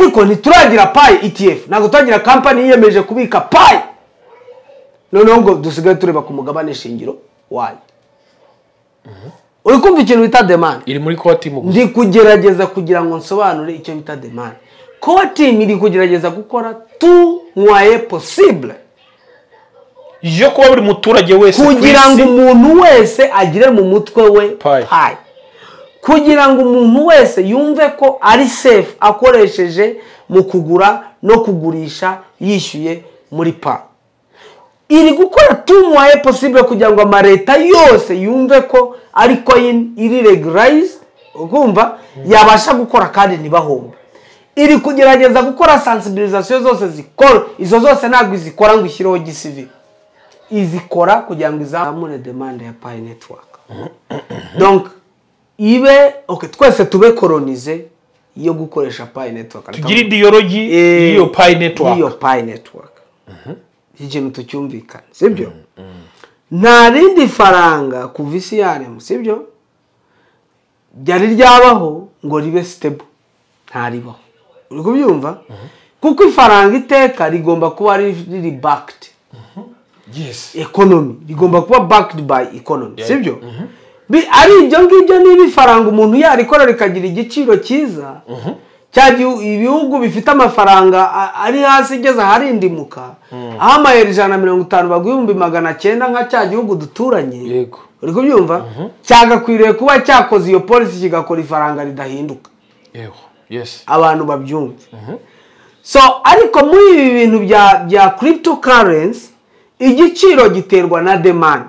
Ariko ntituragira Pi ETF, ntabwo turagira company yiyemeje kubika Pi, noneho ngo dusigaye tureba ku mugabane shingiro wayo. Uri kumva ikintu bita demand? Iri muri core team gusa. Ndi kugerageza kugira ngo nsobanure icyo bita demand. Core team iri kugerageza gukora tout moyen possible yo kuba buri muturage wese ku kugira ngo isi umuntu wese agire mu mutwe we Pi. Pi, kugira ngo umuntu wese yumve ko ari safe akoresheje mu kugura no kugurisha yishyuye muri Pi. Iri gukora tout moyen possible kugira ngo amaleta yose yumve ko ari coin iri regularized, ukumva yabasha gukora kandi ntibahombe. Iri kugerageza gukora sensibilisation zose zikora. Izo zose ntabwo izikora ngo ishyireho GCV, izikora kugira ngo izamure demande ya Pi Network. Donc ibe okay, twese tube colonisé yo gukoresha Pi Network. Tugire ideology y'iyo Pi Network. Y'iyo Pi Network. Iki kintu tucyumvikane, sibyo? Nta rindi faranga kuva isi yarema, sibyo, ryari ryabaho ngo ribe stable. Ntaribaho, uri kubyumva? Kuko ifaranga iteka rigomba kuba riri backed economy, rigomba kuba backed by economy, sibyo? Ari ibyo ngibyo, niba ifaranga umuntu yarikora rikagira igiciro cyiza, cya gihe ibihugu bifite amafaranga ari hasi igeze aharindimuka, aho amayero 150 baguha 900,000, nka cya gihugu duturanye, uri kubyumva, cyagakwiriye kuba cyakoze iyo policy, kigakora ifaranga ridahinduka. yego yes Abantu babyumve. So ariko muri ibi bintu bya cryptocurrency, igiciro giterwa na demand.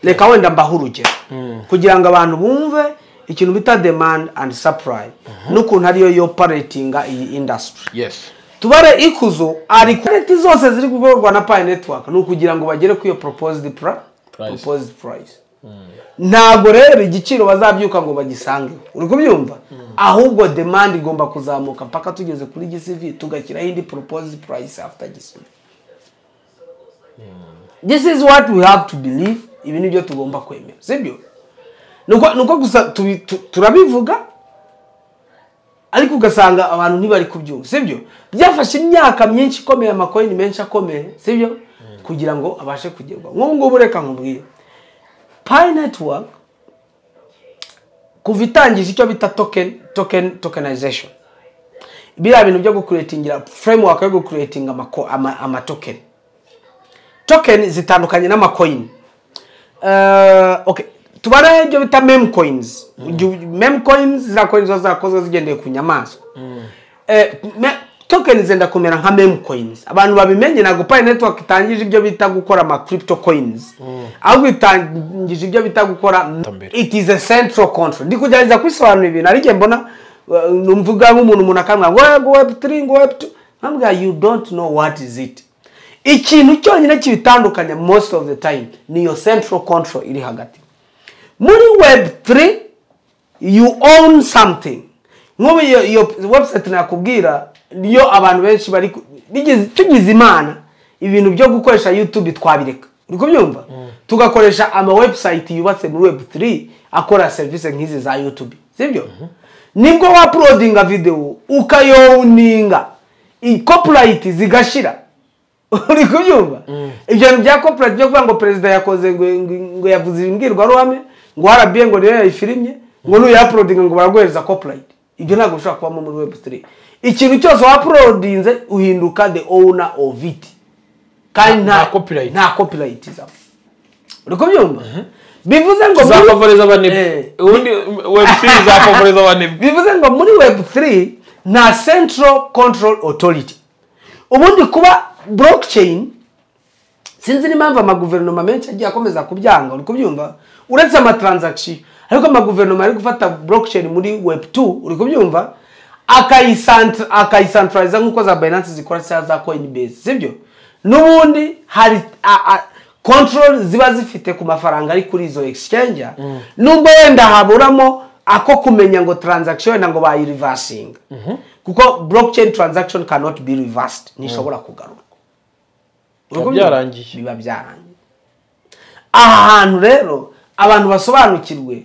Reka wenda mbahe urugero kugira ngo abantu bumve ikintu bita demand and supply n'ukuntu ariyo yoperatinga iyi industry. Tubare ikuzo ari kuri zose ziri gukorwa na Pi Network, ni ukugira ngo bagere ku iyo Price. proposed price. Ntabwo rero igiciro bazabyuka ngo bagisangeho, uri kubyumva? Ahubwo demand igomba kuzamuka mpaka tugeze kuri GCV, tugashyiraho indi proposed price after GCV. This is what we have to believe. Ibi nibyo tugomba kwemera, sibyo? Nuko gusa turabivuga, ariko ugasanga abantu ntibari kubyumva, sibyo? Byafashe imyaka myinshi ikomeye, amacoin menshi akomeye, sibyo, kugira ngo abashe kugerwaho. Nk'ubu ngubu, reka nkubwire, Pi Network kuva itangije icyo bita tokenization, biriya bintu byo gucreatingira framework yo gucreatinga amatoken. Token zitandukanye n'amacoin. Okay, tubare ibyo bita meme coins. Meme coins, ziriya coins ziba zarakozwe zigendeye ku nyamaswa. Token zenda kumera nka meme coins, abantu babimenye. Ntabwo Pi Network itangije ibyo bita gukora ama crypto coins, ahubwo itangije ibyo bita gukora Mbere. It is a central control. Ndi kugerageza kwisobanura ibintu, ariko mbona numvuga nk'umuntu, umuntu akambwira ngo web 3, ngo web 2, nkambwira "You don't know what is it." Ikintu cyonyine kibitandukanya most of the time ni iyo central control iri hagati. Muri web 3 you own something. Nk'ubu iyo website nakubwira niyo abantu benshi bari tugize imana, ibintu byo gukoresha YouTube twabireka, uri kubyumva, tugakoresha ama website yubatse muri web 3 akora serivisi nk'izi za YouTube, sibyo? Nibwo wauploadinga video ukayiowninga, copyright zigashira, uri kubyumva? Ibyo bintu bya copyright byo kuvuga ngo perezida yakoze ngo yavuze imbwirwaruhame, ngo RBA ngo niyo yayifirimye, ngo nuyauploadinga ngo baraguhereza copyright, ibyo ntabwo bishobora kubamo muri web 3. Ikintu cyose wauploadinze uhinduka the owner of it, kandi Nta copyright. Nta copyright izamo, uri kubyumva? Bivuze ngo Izafavoriza abanebwe. Ubundi web 3 izafavoriza abanebwe. Bivuze ngo muri web 3 nta central control authority. Ubundi kuba blockchain, sinzi n'impamvu amaguverinoma menshi agiye akomeza kubyanga, uri kubyumva, uretse amatransaction. Ariko amaguverinoma ari gufata blockchain muri web 2, uri kubyumva, akayicentraliza nk'uko za Binance zikora cyangwa za Coinbase, sibyo? N'ubundi hari control ziba zifite ku mafaranga ari kuri izo exchange, nubwo wenda haburamo ako kumenya ngo transaction wenda ngo bayireversinga, kuko blockchain transaction cannot be reversed, ntishobora kugarurwa. Biba byarangiye. Biba byarangiye. Aha hantu rero abantu basobanukirwe,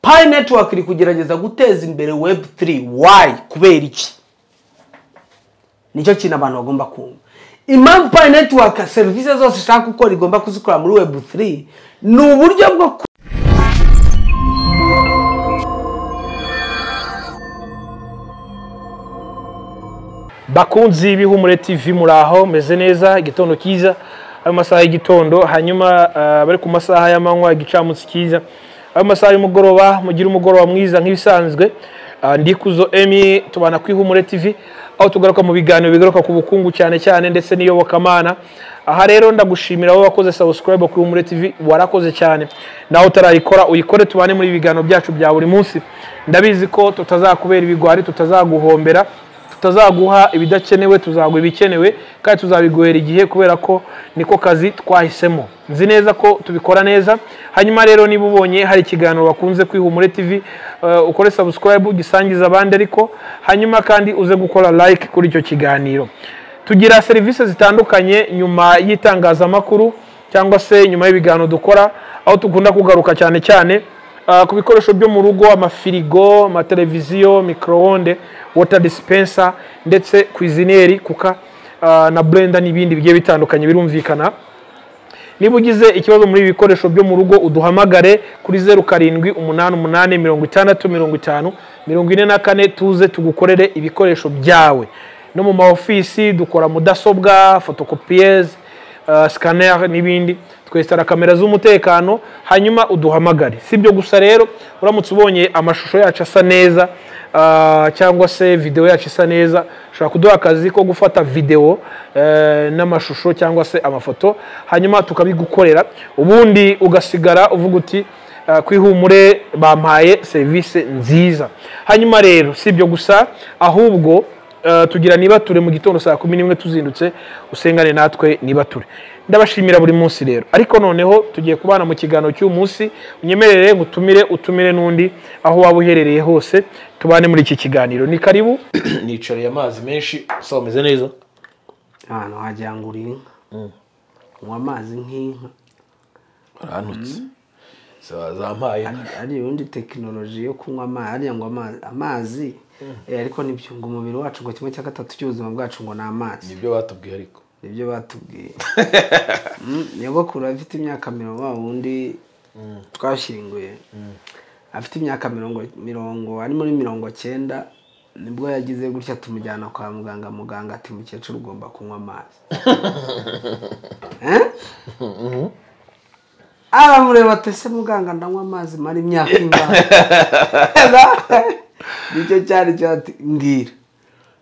Pi Network iri kugerageza guteza imbere Web3. Why? Kubera iki? Nicyo kintu abantu bagomba kumva. Impamvu Pi Network serivisi zose ishaka gukora igomba kuzikora muri Web3 ni uburyo bwo Bakunzi b'Ihumure TV, muraho, meze neza? Igitondo cyiza, ayo masaha y'igitondo, hanyuma bari ku masaha y'amanywa, igicamunsi cyiza, ayo masaha y'umugoroba, mugire umugoroba mwiza. Nk'ibisanzwe, Ndikuzo Emi, tubana ku Ihumure TV, aho tugaruka mu biganiro bigaruka ku bukungu cyane cyane ndetse n'iyobokamana. Aha rero ndagushimira wowe wakoze subscribe ku Ihumure TV, warakoze cyane. Nawe utarayikora uyikore, tubane muri ibiganiro byacu bya buri munsi. Ndabizi ko tutazakubera ibigwari, tutazaguhombera, tutazaguha ibidakenewe, tuzaguha ibikenewe kandi tuzabiguhera igihe, kubera ko niko kazi twahisemo. Nzi neza ko tubikora neza. Hanyuma rero niba ubonye hari ikiganiro wakunze ku Ihumure TV, ukore subscribe, ugisangiza abandi, ariko hanyuma kandi uze gukora like kuri icyo kiganiro. Tugira serivisi zitandukanye nyuma y'itangazamakuru cyangwa se nyuma y'ibiganiro dukora, aho dukunda kugaruka cyane cyane ku bikoresho byo mu rugo: amafirigo, amateleviziyo, micro-onde, water dispenser, ndetse cuisinière, cooker na blender n'ibindi bigiye bitandukanye. Birumvikana, niba ugize ikibazo muri ibi bikoresho byo mu rugo, uduhamagare kuri 0788 60 50 44, tuze tugukorere ibikoresho byawe. No mu ma ofisi dukora mudasobwa, photocopieuse, scanner n'ibindi, twesitara kamera z'umutekano. Hanyuma uduhamagare. Si ibyo gusa rero, uramutse ubonye amashusho yacu asa neza, cyangwa se video yacu isa neza, ushobora kuduha akazi ko gufata video n'amashusho cyangwa se amafoto, hanyuma tukabigukorera, ubundi ugasigara uvuga uti: "Ku Ihumure bampaye serivisi nziza." Hanyuma rero si ibyo gusa, ahubwo tugira niba ture mu gitondo saa 11, tuzindutse usengane natwe niba ture. Ndabashimira buri munsi rero, ariko noneho tugiye kubana mu kiganiro cy'uyu munsi. Unyemerere ngutumire, utumire n'undi aho waba uherereye hose, tubane muri iki kiganiro. Ni karibu. Nicariye amazi menshi. So umeze neza? Ahantu wagira ngo uri inka, unywa amazi nk'inka. Urantutse, zampaye. Ari ubundi tekinoloji yo kunywa amazi, ariya ngo amazi, ariko nibyo, ngo umubiri wacu ngo 1/3 cy'ubuzima bwacu ngo ni amazi. Nibyo batubwiye ariko. Nibyo batubwiye. Nyogokuru afite imyaka mirongo, wa wundi twashyinguye, afite imyaka mirongo ari muri 90, nibwo yagize gutya tumujyana kwa muganga. Muganga ati: "Mukecuru, ugomba kunywa amazi." Eh? Aramureba ati: "Ese muganga, ndanywa amazi mara imyaka ingahe?" Nicyo cyari cyo. Ati: "Mbwira,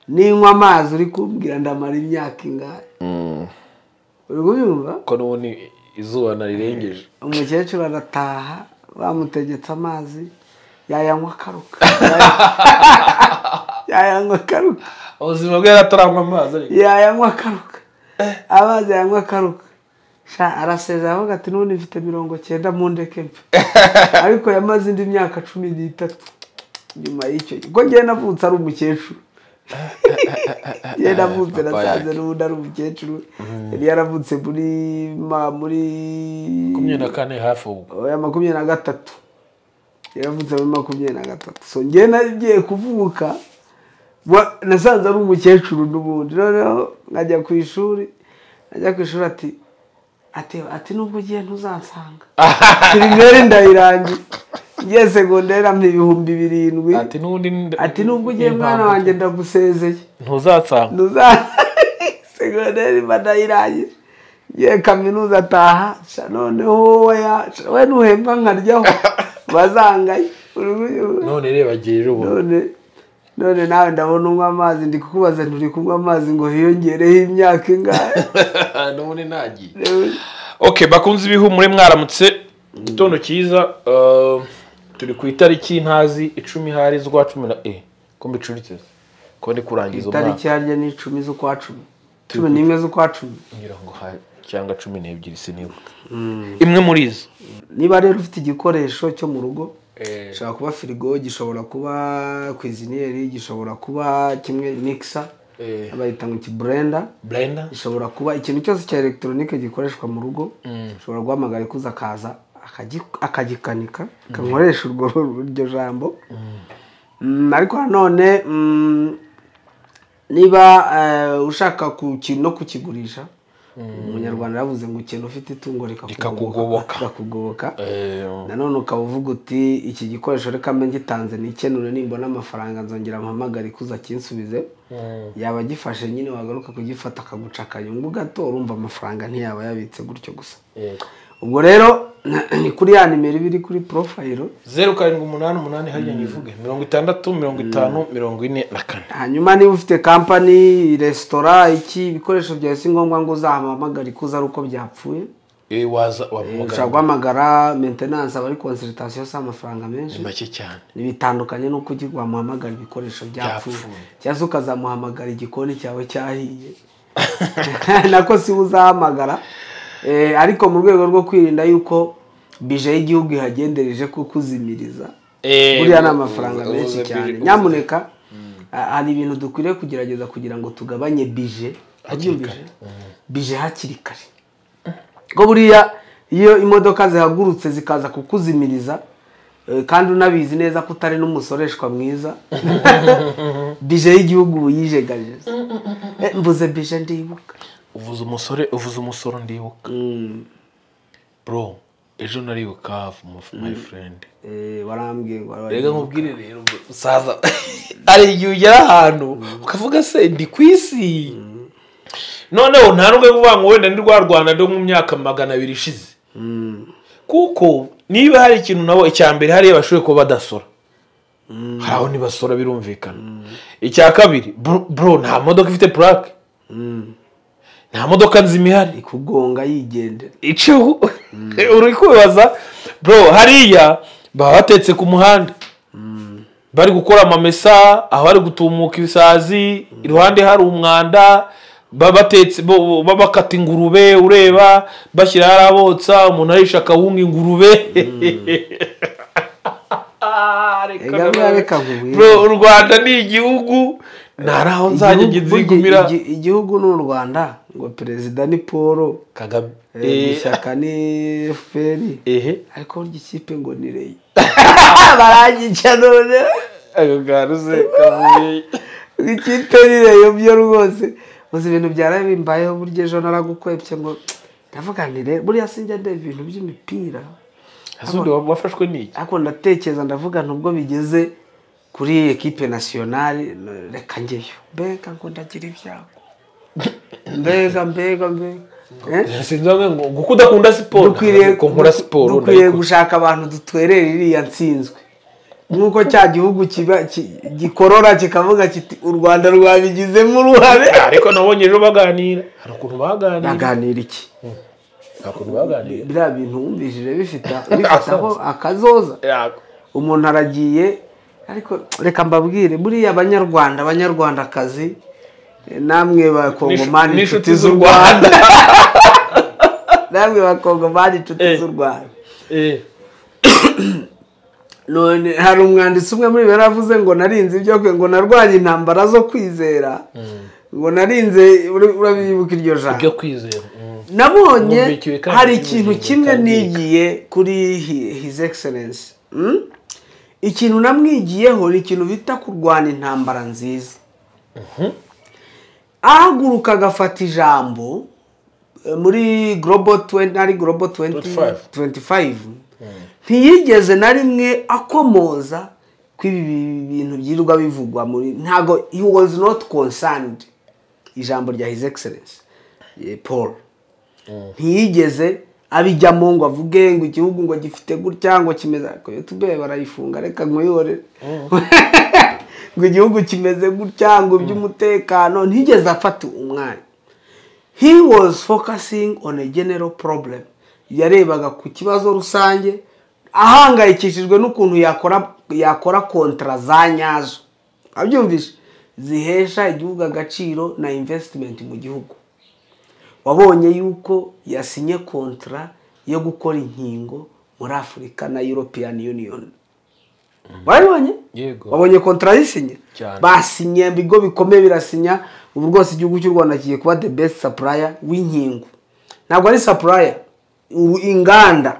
ninywa amazi uri kumbwira ndamara imyaka ingahe?" Uri kubyumva? Ko n'ubundi izuba narirengeje. Umukecuru arataha, bamutegetse amazi, yayanywa akaruka, yayanywa akaruka. Ubuzima bwe yarataranywa amazi ariko. Yayanywa akaruka, amazi yanywa akaruka. Sha, arasezera avuga ati: "N'ubundi mfite 90, mundeke mpfe." Ariko yamaze indi myaka 13 nyuma y'icyo gihe. Ubwo njyewe navutse ari umukecuru, njyewe navutse Papa nasanze yake. n'ubundi ari umukecuru. Yari yaravutse muri muri 24 hafi ubwo. Oya, 23. Yaravutse muri 23. So njyewe nagiye kuvuka, nasanze ari umukecuru n'ubundi. Noneho nkajya ku ishuri, najya ku ishuri ati "Nubwo ugiye ntuzansanga." Primaire ndayirangiza, ngiye segonderi ampa 7000. Ati n'ubundi Ati: "Nubwo ugiye, mwana wanjye, ndagusezeye." Ntuzansanga. Ntuza segonderi mba ndayirangije, ngiye kaminuza ataha. Sha, noneho oya, sha, we nuhembwa nkaryaho bazangaye. None reba girira ubu. None nawe ndabona unywa amazi. Ndi kukubaza, nturi kunywa amazi ngo hiyongereho imyaka ingahe? N'ubundi nagiye. Okay, bakunze ibihumure, mwaramutse, igitondo cyiza. Turi ku itariki ntazi, 10 hari z'ukwa cumi na ko mbicuritse, ko ndi kurangiza umwaka. Itariki harya ni 10 z'ukwa cumi, 11 z'ukwa cumi. Ngira ngo cyangwa 12, sinibuka, imwe muri izo. Niba rero ufite igikoresho cyo mu rugo, gishobora kuba firigo, gishobora kuba cuisinière, gishobora kuba kimwe mixer, bayita ngo kiblender. Blender. Gishobora kuba ikintu cyose cya elegitoronike gikoreshwa mu rugo, ushobora guhamagara ikuza akaza akagikanika, kankoresha urwo iryo jambo. Ariko nanone niba ushaka no kukigurisha, Umunyarwanda yavuze ngo ikintu ufite itungo rikakugoboka. Nanone ukaba uvuga uti iki gikoresho reka mbe ngitanze nikenure, nimbona amafaranga nzongera mpamagare ikuza kinsubize. Yaba gifashe nyine wagaruka kugifata akaguca akanyungu gato, urumva amafaranga ntiyaba yabitse gutyo gusa. Ubwo rero ni kuri ya nimero ibiri kuri profile 0788 hariya nyivuge 60 50 44. Hanyuma niba ufite company, restaurant, iki ibikoresho byawe si ngombwa ngo uzahamagare ikuza ari uko byapfuye. Waza wahamagara, ushobora guhamagara maintenance, abari consultation si amafaranga menshi, make cyane. Nibitandukanye nuko ugiye wamuhamagara ibikoresho byapfuye, cyangwa se ukazamuhamagara igikoni cyawe cyahiye nako si uzahamagara. Ariko mu rwego rwo kwirinda yuko bije y'igihugu ihagendereje kukuzimiriza, buriya ni amafaranga menshi cyane. Nyamuneka hari ibintu dukwiriye kugerageza kugira ngo tugabanye bije bije hakiri kare. Ko buriya iyo imodoka zihagurutse zikaza kukuzimiriza, kandi unabizi neza ko utari n'umusoreshwa mwiza, bije y'igihugu yijegajeze. Mvuze bije ndibuka, uvuze umusore, uvuze umusoro ndibuka. Bro, ejo nari Bukavu my friend. Warambwiye ngo rega nkubwire rero saza, ari igihe ugera ahantu ukavuga se ndi ku isi. Noneho nta nubwo kuvuga ngo wenda ndi rwa Rwanda ndo mu myaka 200 ishize. Kuko niba hari ikintu nabo icya mbere hariya bashoboye kuba badasora, hari aho ntibasora birumvikana. Icya kabiri bro, nta modoka ifite plaque, nta modoka nzima ihari ikugonga yigendera iceho. Uri kwibaza bro, hariya baba batetse ku muhanda, bari gukora amamesa, aho bari gutumuka ibisazi, iruhande hari umwanda, batetse bakata ingurube, ureba bashyira harabotsa, umuntu arisha akawunga ingurube. Bro, u Rwanda ni igihugu naraho nzajya ngizigumira. Igihugu ni u Rwanda, ngo perezida ni Paul Kagame, ishyaka ni FPR, ariko burya ikipe ngo ni Rayon. Barangica none ako garuze kavuye ikipe ni Rayon byo rwose. Uzi ibintu byarabimbayeho burya ejo naragukwepye ngo ndavuga nti rero buriya sinjya ndeba ibintu by'imipira. Asundi wafashwe n'iki? Ariko ndatekereza ndavuga nubwo bigeze kuri equipe nationale reka ngeyo, mbega ngo ndagira ibyago, mbega mbega mbega. Sinzange ngo kuko udakunda siporo, ko nkora siporo, dukwiriye gushaka abantu dutwerera iriya nsinzwe, nkuko cya gihugu kiba gikorora kikavuga kiti u Rwanda rwabigizemo uruhare. Ariko nabonye ejo baganira, hari ukuntu baganira iki, baganira biriya bintu wumvishije bifite aho akazoza. Umuntu aragiye, ariko reka mbabwire buriya Abanyarwanda, Abanyarwandakazi namwe bakongomani inshuti z'u Rwanda, namwe bakongomani inshuti z'u Rwanda. None hari umwanditsi umwe muri yaravuze ngo narinze ibyo ngo narwanye intambara zo kwizera, ngo narinze, urabibuka iryo jambo ibyo kwizera. Nabonye hari ikintu kimwe nigiye kuri His Excellence. Ikintu namwigiyeho ni ikintu bita kurwana intambara nziza. Ahaguruka agafata ijambo muri Global 20, ari Global 2025, ntiyigeze na rimwe akomoza ko ibi bintu byirirwa bivugwa muri, ntago he was not concerned. Ijambo rya His Excellence Paul ntiyigeze abijyamo ngo avuge ngo igihugu ngo gifite gutya ngo kimeze, ariko YouTube barayifunga reka nkuyore, ngo igihugu kimeze gutya ngo by'umutekano, ntigeze afata umwanya. He was focusing on a general problem. Yarebaga ku kibazo rusange, ahangayikishijwe n'ukuntu yakora kontra za nyazo, abyumvise, zihesha igihugu agaciro na investment mu gihugu. Wabonye yuko yasinye kontra yo gukora inkingo muri Afrika na European Union. Wabonye? Yego. Wabonye kontra yisinye? Basinye ibigo bikomeye birasinya. Ubu rwose igihugu cy'u Rwanda kigiye kuba the best supplier w'inkingo. Ntabwo ari supplier, Inganda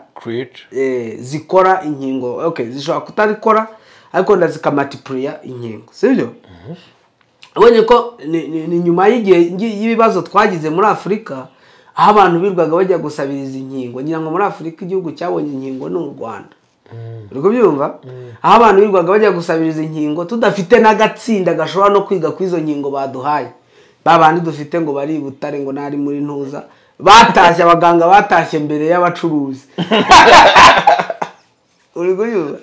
zikora inkingo, okay, zishobora kutarikora ariko ndazikamultiplier inkingo, sibyo? Ubonye ko ni nyuma y'igihe y'ibibazo twagize muri Afurika, aho abantu birwaga bajya gusabiriza inkingo. Ngira ngo muri Afurika igihugu cyabonye inkingo ni u Rwanda. Uri kubyumva? Aho abantu birwaga bajya gusabiriza inkingo tudafite n'agatsinda gashobora no kwiga kuri izo nkingo baduhaye. Ba bandi dufite ngo bari i Butare, ngo nari muri Ntuza, batashye, abaganga batashye mbere y'abacuruzi. Uri kubyumva?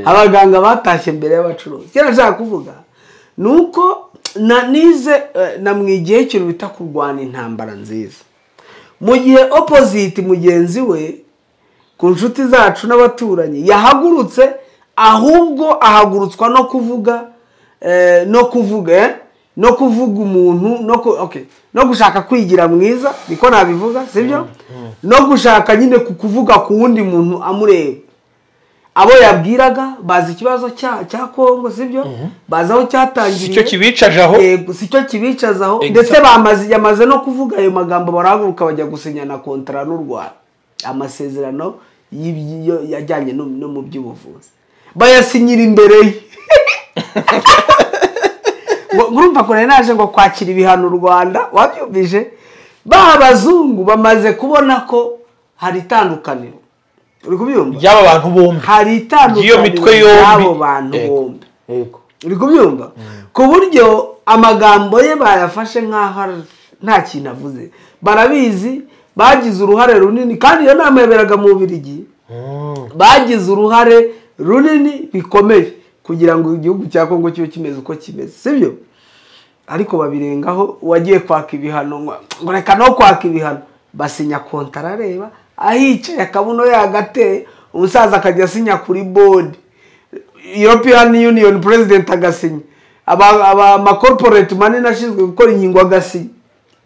Abaganga batashye mbere y'abacuruzi. Icyo nashaka kuvuga ni uko nize namwigiyeho ikintu bita kurwana intambara nziza. Mu gihe opposite mugenzi we ku nshuti zacu n'abaturanyi yahagurutse, ahubwo ahagurutswa no kuvuga, no kuvuga, no kuvuga umuntu, no okay, no gushaka kwigira mwiza, niko nabivuga, sibyo? No gushaka nyine kuvuga ku wundi muntu amureba. Abo yabwiraga bazi ikibazo cya Kongo, sibyo? Bazi aho cyatangiriye. Sicyo kibicaje aho. Yego, sicyo kibicaza aho. Ndetse yamaze no kuvuga ayo magambo, barahaguruka bajya gusinyana contrat n'u Rwanda. Amasezerano yajyanye no mu by'ubuvuzi. Bayasinyira imbere ye. Ngo urumva ko nari naje ngo kwakira ibihano u Rwanda, wabyumvije? Ba bazungu bamaze kubona ko hari itandukaniro. Uri kubyumva? Y'aba bantu bombi. Hari itandukaniro Y'iyo mitwe yombi. y'abo bantu bombi. Uri kubyumva? Ku buryo amagambo ye bayafashe nk'aho nta kintu avuze. Barabizi, bagize uruhare runini, kandi iyo nama yaberaga mu Bubiligi. Bagize uruhare runini bikomeye kugira ngo igihugu cya Kongo kibe kimeze uko kimeze, sibyo? Ariko babirengaho, uwagiye kwaka ibihano ngo reka no kwaka ibihano, basinya contrat, areba ahicaye akabuno yagateye, umusaza akajya asinya kuri board, European Union president agasinya, aba corporate manini ashinzwe gukora inkingo agasinya,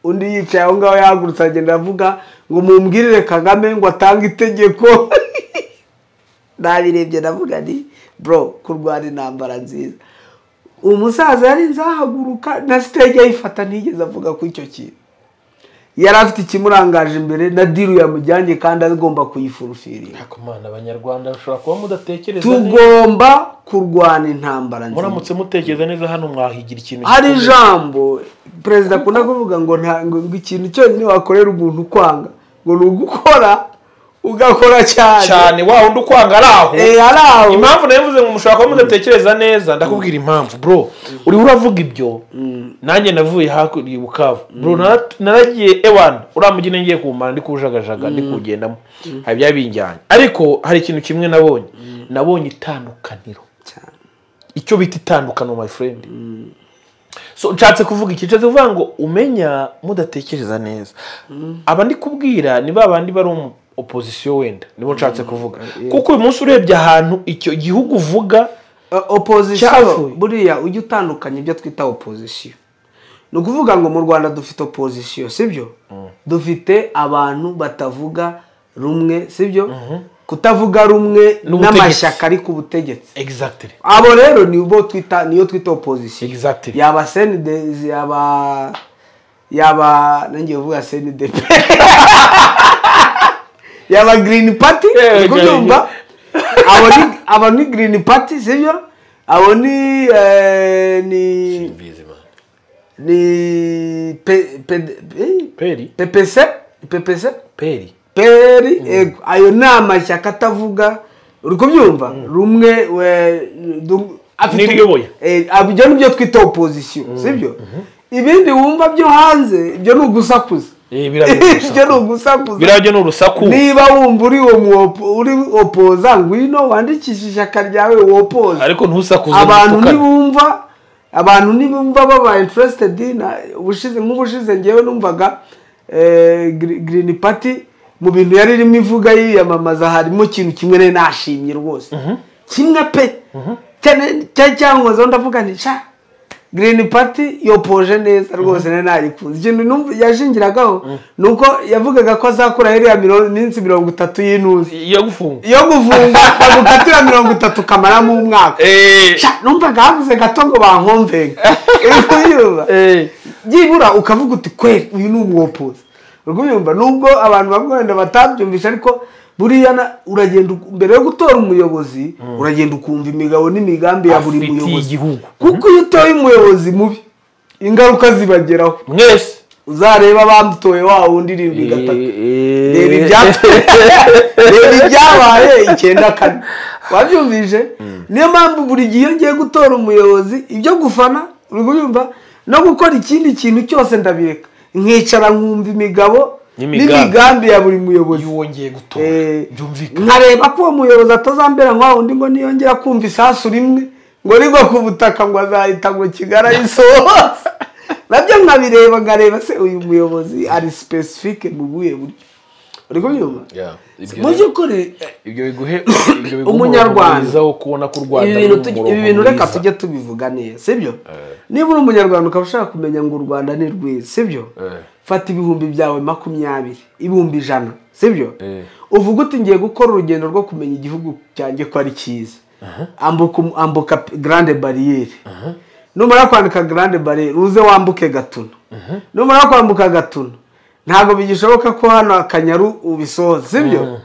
undi yicaye aho ngaho yahagurutse agenda avuga ngo mumbwirire Kagame ngo atange itegeko. Nabirebye ndavuga nti bro, kurwana intambara nziza. Umusaza yari nzahaguruka na stage ayifata, ntigeze avuga ku icyo kintu. Yari afite ikimurangaje imbere na deal yamujyanye, kandi agomba kuyifulfillinga. Ariko mana, Abanyarwanda bashobora kuba mudatekereza neza. Tugomba kurwana intambara nziza. Muramutse mutekereza neza hano mwahigira ikintu Hari gikomeye. ijambo perezida akunda kuvuga ngo nta ngo ikintu cyonyine wakorera umuntu ukwanga ngo ni ugukora, ugakora cyane. Cyane, wa wundi ukwanga ari aho. Ari aho. Impamvu navuze ngo mushobora kuba mudatekereza neza, ndakubwira impamvu bro. Uriho uravuga ibyo, nanjye navuye hakurya i Bukavu bro, naragiye ewana uriya mujyi ngiye kuwumara, ndi kuwujagajaga, ndi kuwugendamo, hari ibyari binjyanye. Ariko hari ikintu kimwe nabonye, nabonye itandukaniro. Cyane. Icyo bita itandukano, my friend. So nshatse kuvuga iki? Nshatse kuvuga ngo umenya mudatekereza neza. Aba ndi kubwira ni ba bandi bari mu opposition, wenda nibo nshatse kuvuga, kuko uyu munsi urebye ahantu icyo gihugu uvuga Opposition Cyavuye. buriya ujya utandukanya ibyo twita opposition. Ni ukuvuga ngo mu Rwanda dufite opposition, sibyo? Dufite abantu batavuga rumwe, sibyo? Kutavuga rumwe N'ubutegetsi. n'amashyaka ari ku butegetsi. Abo rero nibo twita, niyo twita opposition. Yaba CND, yaba nangiye kuvuga CNDP, yaba Green Party. Uri kubyumva? Abo ni Green Party, sibyo? Abo ni ni ni P, P, Peri. PPC, PPC. Peri. Peri, ego. Ayo ni amashyaka atavuga, uri kubyumva, rumwe we N'iriyoboye. Ibyo nibyo twita opposition, sibyo? Ibindi wumva byo hanze, ibyo ni ugusakuza. Biriya ni urusaku. Ibyo ni ugusakuza. Biriya byo ni urusaku. Niba wumva uri uwo uri opposa, ngwino wandikishe ishyaka ryawe wopposa. Ariko ntusakuze. Abantu mutukane. nibumva, abantu nibumva baba interested na ubushize, nk'ubushize ngewe numvaga Green Party mu bintu yari irimo ivuga yiyamamaza harimo ikintu kimwe nari nashimye rwose, kimwe pe, cyane cyankozeho, ndavuga nti sha, Green Party yoppoje neza rwose, nari nayikunze. Ikintu numva yashingiragaho ni uko yavugaga ko azakora iriya minsi 30 y'intuzi Yo gufunga. Yo gufunga, bagukatira 30 ukamaramo umwaka. Sha, numvaga havuze gato ngo bankomvenga. Uri kubyumva? Byibura ukavuga uti kweri uyu ni umwopposa. Urumva nubwo abantu bamwe wenda batabyumvisha, ariko buriya uragenda mbere yo gutora umuyobozi uragenda ukumva imigabo n'imigambi ya buri muyobozi, kuko iyo utoye umuyobozi mubi ingaruka zibageraho mwese. Uzareba bamutoye wa wundi 73, reba ibyabaye 94. Wabyumvise? Niyo mpamvu buri gihe iyo ngiye gutora umuyobozi ibyo gufana urumva no gukora ikindi kintu cyose ndabireka, nkicara nkumva imigabo n'imigambi ya buri muyobozi wongeye gutora. Byumvikana nkareba ko uwo muyobozi atazambera nka wundi ngo niyongera kumva isasu rimwe ngo rigwa ku butaka ngo azahita ngo Kigali ayisohoze. Nabyo nkabireba nkareba se uyu muyobozi ari specific mu buhe buryo. Uri kubyumva? Mu by'ukuri ibyo biguhe umunyarwanda wo kubona ko u Rwanda ibi bintu reka tujye tubivuga neza, sibyo? Niba uri umunyarwanda ukaba ushaka kumenya ngo u Rwanda ni rwiza, sibyo? Fata ibihumbi byawe 20, ibihumbi 100, sibyo? Uvuga uti ngiye gukora urugendo rwo kumenya igihugu cyanjye ko ari cyiza. Ambuka Grande Barriere. Numara kwandika Grande Barriere uze wambuke Gatuna. Numara kwambuka Gatuna ntabwo bigishoboka ko hano Akanyaru ubisoza, sibyo?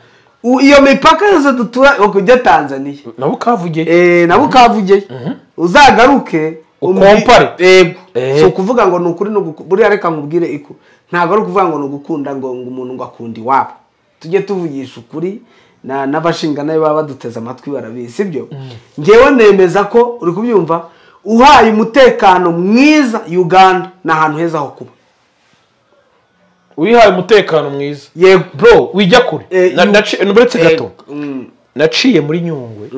Iyo mipaka yose dutura kujya Tanzania na Bukavu uzagaruke ukompare. Yego, so kuvuga ngo nukuri no buriya reka nkubwire iko ntabwo ari ukuvuga ngo nugukunda ngo umuntu ngo akunda iwabo. Tujye tuvugisha ukuri n'abashinga nayo baba baduteze amatwi barabizi, sibyo? Ngewe nemeza ko uri kubyumva uhaye umutekano mwiza Uganda ni ahantu heza ho kuba. Uyihaye umutekano mwiza. Yego bro, wijya kure. Uretse gato naciye muri Nyungwe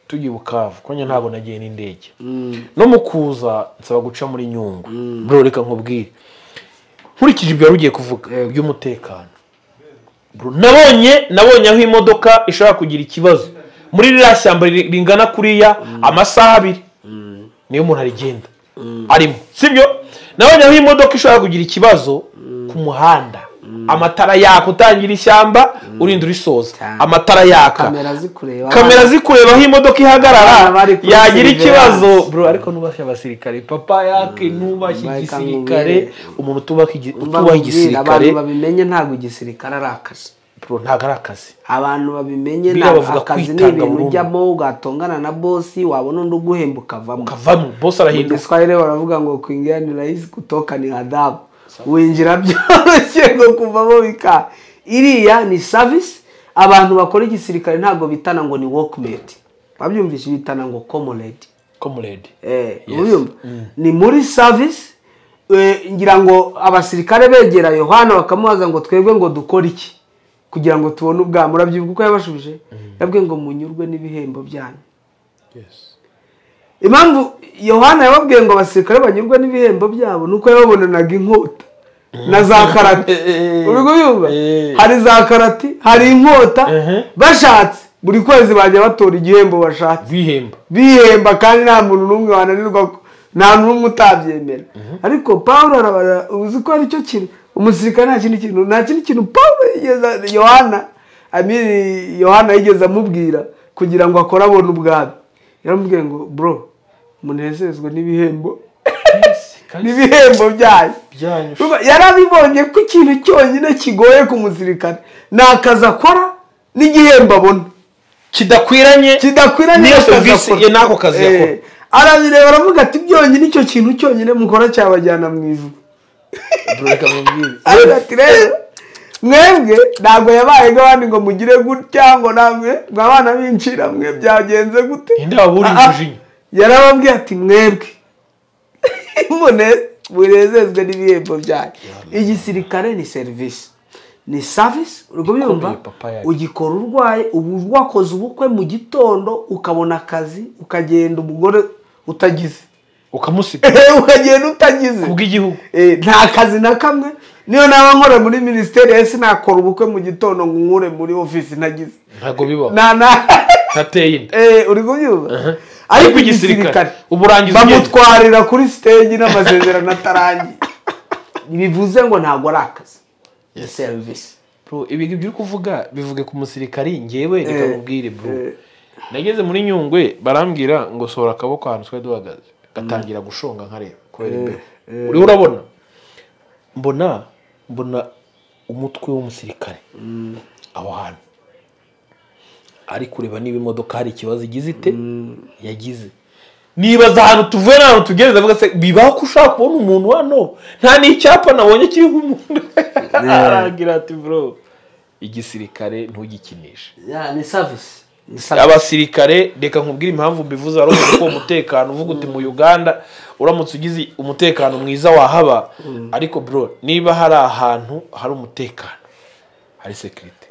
tugiye Bukavu, ko ntabwo nagiye n'indege. No mu kuza nsaba guca muri Nyungwe. Bro reka nkubwire, nkurikije ibyo ugiye kuvuga by'umutekano, bro nabonye aho imodoka ishobora kugira ikibazo muri ririya shyamba ringana kuriya amasaha 2 niyo umuntu arigenda arimo, sibyo? Nabonye aho imodoka ishobora kugira ikibazo ku muhanda, amatara yaka utangira ishyamba urinda urisoza, amatara yaka, kamera zikureba aho imodoka ihagarara yagira ikibazo. Bro ariko nubashye abasirikare, papa yake nubashye igisirikare, umuntu utubaha igisirikare. Abantu babimenye ntabwo igisirikare ari akazi. Bro ntabwo ari akazi. Abantu babimenye ntabwo akazi ni ibintu ujyamo ugatongana na bosi wabona undi uguhemba ukavamo. Bosi arahinduka. Mu Giswahili baravuga ngo kuingia ni rahisi kutoka ni adhabu. Winjira byoroshye ngo kuvamo bika. Iriya ni service. Abantu bakora igisirikare ntabwo bitana ngo ni workmate. Babyumvise bitana ngo comrade. Comrade. Urumva? Ni muri service. Ngira ngo abasirikare begera Yohana bakamubaza ngo twebwe ngo dukora iki kugira ngo tubone ubwami. Urabyibuka uko yabashubije? Yabwiye ngo munyurwe n'ibihembo byanyu. Yes. Impamvu Yohana yababwiye ngo abasirikare banyurwe n'ibihembo byabo nuko yababonanaga inkota na za karate. Uri kubyumva? Hari za karate, hari inkota, bashatse buri kwezi bajya batora igihembo bashatse. Bihemba kandi nta muntu n'umwe wananirwa, nta n'umwe utabyemera. Ariko Paulo arabara, uzi ko ari cyo kintu umusirikare nta kindi kintu Paulo yigeze Yohana, Yohana yigeze amubwira kugira ngo akore abone ubwami. Yaramubwiye ngo bro munezezwe n'ibihembo n'ibihembo byanyu. Yarabibonye ko ikintu cyonyine kigoye ku musirikare ni akazi akora n'igihembo abona kidakwiranye n'iyo serivisi ye n'ako kazi yakora. Arabireba aravuga ati byonyine icyo kintu cyonyine mukora cyabajyana mu ijuru. Ati rero mwebwe ntabwo yabaye nk'abandi ngo mugire gutya ngo namwe ngo abana b'incira mwe byagenze gute. Yarababwiye ati mwebwe munezezwe n'ibihembo byanyu. Igisirikare ni service, ni service. Urumva ugikora urwaye, ubu wakoze ubukwe mu gitondo ukabona akazi ukagenda umugore utagize ukamusiga ukagenda utagize kubw'igihugu. Nta kazi na kamwe. Niyo naba nkora muri ministeri ese nakora ubukwe mu gitondo ngo nkure muri office ntagize. Ntago bibaho. Ntateye inda. Uri kubyumva? Ariko igisirikare uburangiza bamutwarira kuri stage n'amasezerano atarangiye. Bivuze ngo ntago ari akazi. Service. Bro ibi ibyo uri kuvuga bivuge ku musirikari, ngewe reka nkubwire bro. Nageze muri Nyungwe barambwira ngo sohora akaboko ahantu twari duhagaze. Gatangira gushonga nkareba kubera imbere. Uri urabona? Mbona Mbona umutwe w'umusirikare aho hantu ari kureba niba imodoka hari ikibazo igize ite yagize. Nibaza ahantu tuvuye n'ahantu tugeze, ndavuga se bibaho ko ushobora kubona umuntu hano nta n'icyapa nabonye kiriho umuntu? Aragira ati: "Bro, igisirikare ntugikinishe." Yeah, ni service, ni service. Abasirikare, reka nkubwire impamvu mbivuze. Wari uvuze ko umutekano, uvuga uti mu Uganda uramutse ugize umutekano mwiza wahaba, ariko bro, niba hari ahantu hari umutekano, hari sécurité,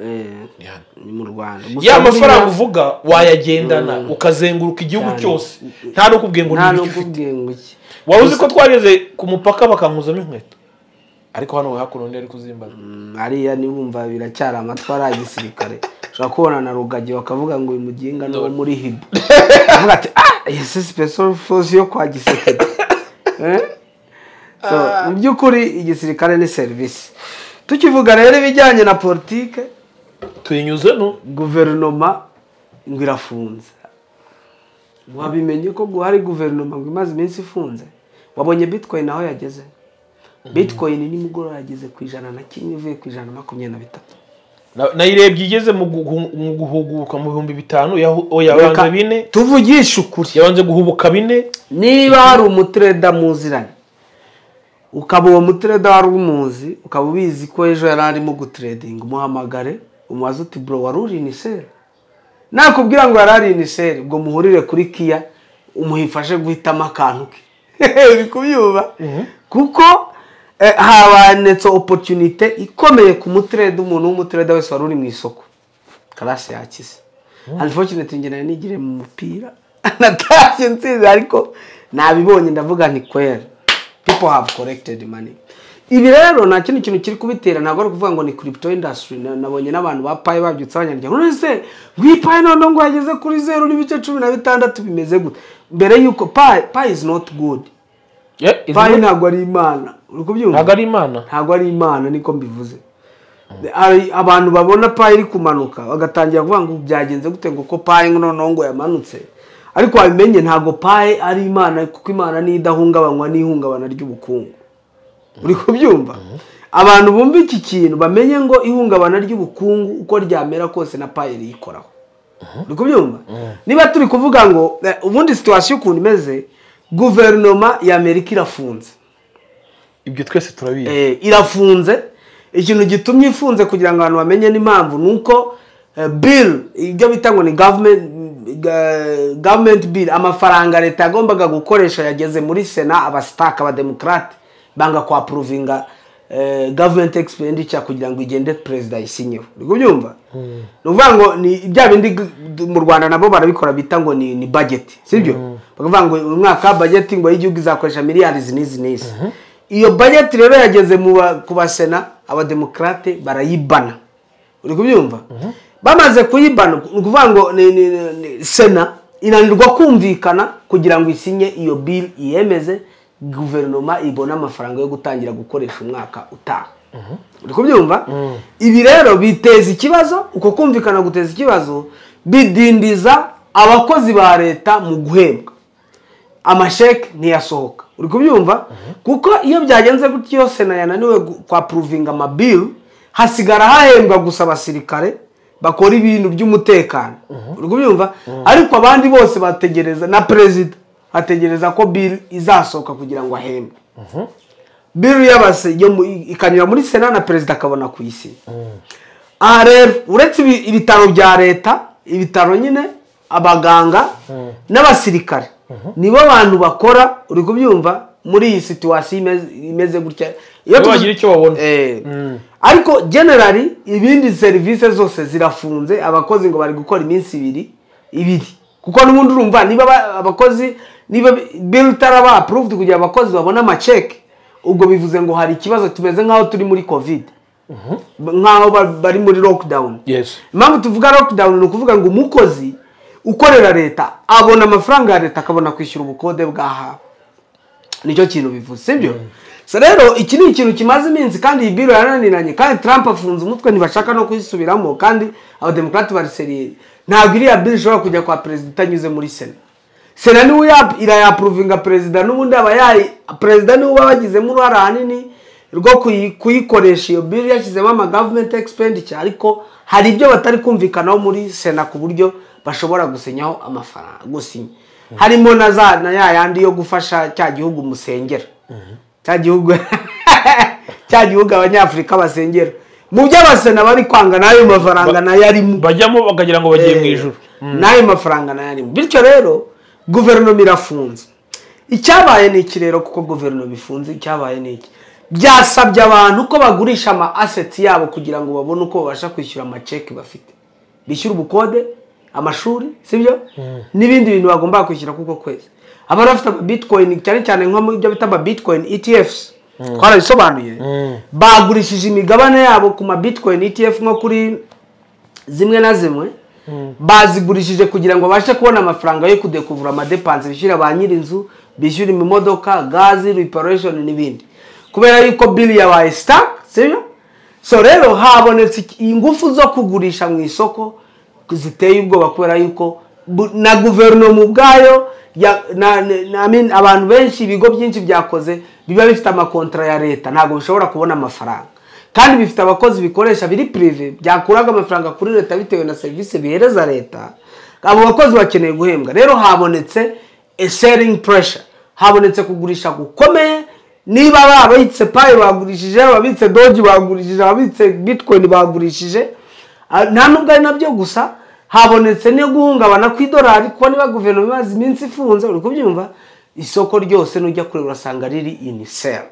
ni hano. Ni mu Rwanda. Ya mafaranga uvuga wayagendana ukazenguruka igihugu Cyane. cyose, nta n'ukubwiye ngo Nta ni ibiki ufite. n'ukubwiye ngo iki. Wari uzi ko twageze ku mupaka bakankuzamo inkweto, ariko hano hakuno undi ari kuzimbaza? Hariya nibumva biracyari amatwara ya gisirikare. Ushobora kubona na Rugagi bakavuga ngo uyu muginga ni uwo muri hibu, avuga ati: "Ah, iyi si special force yo kwa Gisekedi." Eh? So, mu by'ukuri igisirikare ni serivisi. Tukivuga rero ibijyanye na politike, tuyinyuze no guverinoma ngo irafunze. Wabimenye ko hari guverinoma ngo imaze iminsi ifunze? Wabonye Bitcoin aho yageze? Bitcoin nimugoroba yageze ku 101, ivuye ku 123. Nayirebye igeze mu guhuguka mu 5000, yabanze Reka 4. tuvugishe ukuri. Yabanze guhubuka 4. Niba hari umutrader muziranye, ukaba uwo mutrader wari umuzi, ukaba ubizi ko ejo yari arimo gutradinga, umuhamagare umubaze uti: "Bro, wari uri in sell?" Nakubwira ngo yari ari in sell, ubwo muhurire kuri kiya, umuhifashe guhitamo akantu ke. Uri kubyumva? Kuko habonetse opportunité ikomeye ku mutrader. Umuntu w'umutrader wese wari uri mu isoko karasi yakize. Unfortunately, njye nari nigiriye mu mupira, natashye nsinze, ariko nabibonye ndavuga nti kwera people have collected money. Ibi rero nta kindi kintu kiri kubitera, ntabwo ari ukuvuga ngo ni crypto industry. Nabonye n'abantu ba Pi babyutse abanyarwanda none se ngo iyi Pi noneho ngo yageze kuri 0.16, bimeze gute? Mbere yuko Pi is not good. Pi ntabwo ari imana, uri kubyumva? Ntabwo ari imana. Ntabwo ari imana, niko mbivuze. Hari abantu babona Pi iri kumanuka bagatangira kuvuga ngo byagenze gute, ngo ko Pi noneho ngo yamanutse. Ariko wabimenye, ntabwo Pi ari imana, kuko imana niyo idahungabanywa n'ihungabana ry'ubukungu. Uri kubyumva? Abantu bumva iki kintu bamenye ngo ihungabana ry'ubukungu uko ryamera kose na Pi riyikoraho. Uri kubyumva? Niba turi kuvuga ngo ubundi situation ukuntu imeze, guverinoma ya Amerika irafunze. Ibyo twese turabizi. Irafunze. Ikintu gitumye ifunze, kugira ngo abantu bamenye n'impamvu, ni uko bill, ibyo bita ngo ni government bill, amafaranga leta yagombaga gukoresha yageze muri Sena, abasitaka abademokarate banga kwapprovinga government expenditure kugira ngo igende perezida ayisinyeho. Uri kubyumva? Ni ukuvuga ngo ni bya bindi mu Rwanda nabo barabikora, bita ngo ni budget, sibyo? Bakavuga ngo uyu mwaka budget ngo y'igihugu izakoresha miliyari izi n'izi n'izi. Iyo budget rero yageze ku basena, abademokarate barayibana. Uri kubyumva? Bamaze kuyibana, ni ukuvuga ngo ni Sena inanirwa kumvikana kugira ngo isinye iyo bill, iyemeze, guverinoma ibone amafaranga yo gutangira gukoresha umwaka utaha. Uri kubyumva? Ibi rero biteza ikibazo. Uko kumvikana guteza ikibazo, bidindiza abakozi ba leta mu guhembwa, amasheke ntiyasohoka. Uri kubyumva? Kuko iyo byagenze gutyo, Sena yananiwe kwapprovinga amabill, hasigara hahembwa gusa abasirikare bakora ibintu by'umutekano. Uri kubyumva? Ariko abandi bose bategereza, na perezida ategereza ko bill izasohoka kugira ngo ahembwe. Bill ikanyura muri Sena na perezida akabona kuyisinya. Aha rero, uretse ibitaro bya leta, ibitaro nyine, abaganga n'abasirikare nibo bantu bakora. Uri kubyumva? Muri iyi situation imeze gutya, iyo Nibo bagira icyo babona. Ariko generally ibindi serivisi zose zirafunze. Abakozi ngo bari gukora iminsi ibiri ibiri, kuko n'ubundi urumva niba abakozi, niba bill itaraba approved kugira abakozi babone amacheke, ubwo bivuze ngo hari ikibazo. Tumeze nk'aho turi muri COVID, nk'aho bari muri lockdown. Impamvu tuvuga lockdown ni ukuvuga ngo umukozi ukorera leta abona amafaranga ya leta akabona kwishyura ubukode bw'ahawe. Nicyo kintu bivuze, sibyo? So rero iki ni ikintu kimaze iminsi, kandi iyi bill yarananiranye, kandi Trump afunze umutwe, ntibashaka no kuyisubiramo, kandi abademokarate bari sérieux. Ntabwo iriya bill ishobora kujya kwa perezida itanyuze muri Sena. Sena niwe irayapprovinga, perezida n'ubundi aba yayi, perezida niwe uba wagizemo uruhare ahanini. rwo kuyikoresha iyo bill yashyizemo ama government expenditure, ariko hari ibyo batari kumvikanaho muri Sena ku buryo bashobora gusinyaho amafaranga, gusinya harimo na za na ya yandi yo gufasha cya gihugu musengera, cya gihugu Abanyafurika basengera. Mu byo Abasena bari kwanga, n'ayo mafaranga nayo arimo. Bajyamo bakagira ngo bagiye mu ijuru. N'ayo mafaranga nayo arimo. Bityo rero guverinoma irafunze. Icyabaye ni iki rero? Kuko guverinoma ifunze, icyabaye ni iki? Byasabye abantu ko bagurisha ama assets yabo kugira ngo babone uko babasha kwishyura amaceki bafite, bishyura ubukode, amashuri, sibyo, n'ibindi bintu bagomba kwishyura. Kuko kwezi abari bafite ama bitcoin, cyane cyane nko mu byo bita ama bitcoin ETFs, twarabisobanuye, bagurishije imigabane yabo ku ma bitcoin ETF, nko kuri zimwe na zimwe bazigurishije kugira ngo babashe kubona amafaranga yo kudekuvura ama dépenses, bishyura ba nyir'inzu, bishyura imodoka, gazi, reparation n'ibindi, kubera yuko bill yabaye stuck, sibyo? So rero habonetse ingufu zo kugurisha mu isoko ziteye ubwoba, kubera yuko na guverinoma ubwayo I mean, abantu benshi, ibigo byinshi byakoze biba bifite amakontra ya leta, ntabwo bishobora kubona amafaranga, kandi bifite abakozi bikoresha biri privé byakuraga amafaranga kuri leta bitewe na serivisi bihereza leta. Abo bakozi bakeneye guhembwa. Rero habonetse a selling pressure, habonetse kugurisha gukomeye. Niba babitse Pi bagurishije, ababitse Doge bagurishije, ababitse bitcoin bagurishije. Nta nubwo ari nabyo gusa, habonetse no guhungabana kw'idolari, kuko niba guverinoma imaze iminsi ifunze, uri kubyumva, isoko ryose nujya kureba urasanga riri in sell.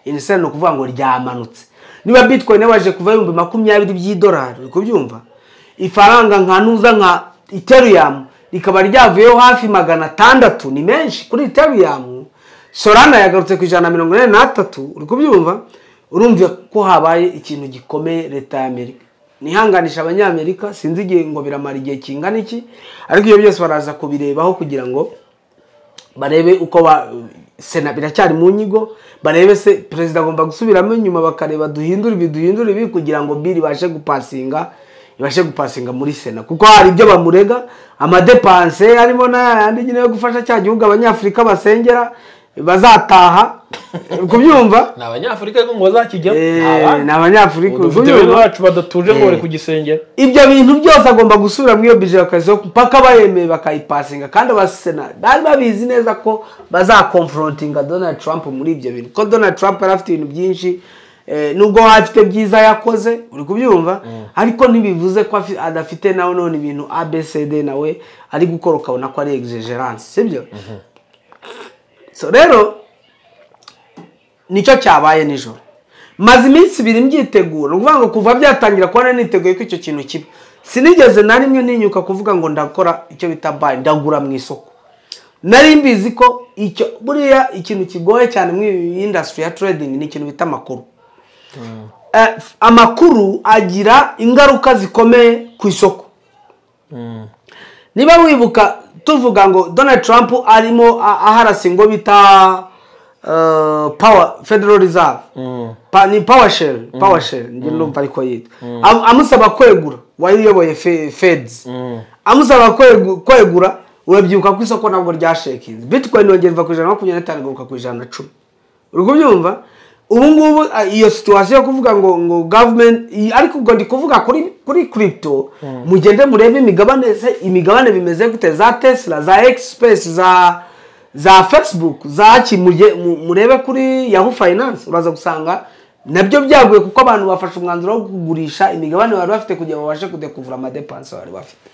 In sell ni ukuvuga ngo ryamanutse. Niba bitcoin yabaje kuva 20,000 by'idolari, uri kubyumva, ifaranga nka nuza nka Ethereum rikaba ryavuyeho hafi 600, ni menshi kuri Ethereum. Solana yagarutse ku 183, uri kubyumva, urumva ko habaye ikintu gikomeye. Leta ya Amerika nihanganisha Abanyamerika. Sinzi igihe ngo biramara igihe kingana iki, ariko ibyo byose baraza kubirebaho kugira ngo barebe uko ba Sena, biracyari mu nyigo, barebe se perezida agomba gusubiramo inyuma, bakareba duhindure ibi, duhindure ibi, kugira ngo bill ibashe gupasinga muri Sena, kuko hari ibyo bamurega, ama dépenses harimo n'ayandi nyine yo gufasha cya gihugu Abanyafurika basengera bazataha, kubyumva. Ni Abanyafurika ariko ngo bazakijyamo. Ni Abanyafurika. Dufite kubyumva? bene bacu badatuje ngo bari kugisengera. Ibyo bintu byose agomba gusubira muri iyo budget bakaziho mpaka bayemeye bakayipasinga. Kandi Abasena bari babizi neza ko bazakonfrontinga Donald Trump muri ibyo bintu, ko Donald Trump yari afite ibintu byinshi, nubwo afite byiza yakoze, uri kubyumva, ariko ntibivuze ko adafite nawe none ibintu ABCD nawe ari gukora ukabona ko ari exagérance, sibyo? So rero nicyo cyabaye nijoro. Maze iminsi 2 mbyitegura. Ni ukuvuga ngo kuva byatangira kubona niteguye ko icyo kintu kiba, sinigeze na rimwe ntinyuka kuvuga ngo ndakora icyo bita buy, ndagura mu isoko. Nari mbizi ko icyo buriya ikintu kigoye cyane muri iyi industry ya trading ni ikintu bita amakuru. Amakuru agira ingaruka zikomeye ku isoko. Niba wibuka tuvuga ngo Donald Trump arimo aharasa ngo bita power Federal Reserve, ni PowerShell, njye ndumva ariko yitwa. Amusaba kwegura, wayoboye Feds, amusaba kwegura, urabyibuka ko isoko ntabwo ryashekinze. Bitcoin yongera iva ku 125 igaruka ku 110, uri kubyumva? Ubu ngubu iyo situation yo kuvuga ngo government ariko ubwo ndi kuvuga kuri crypto, mugende murebe imigabane se, imigabane bimeze gute, za Tesla, za Xspace, za Facebook, za ki, murebe kuri Yahoo Finance, uraza gusanga nabyo byaguye, kuko abantu bafashe umwanzuro wo kugurisha imigabane bari bafite kugira ngo babashe kudekuvura ama dépenses bari bafite.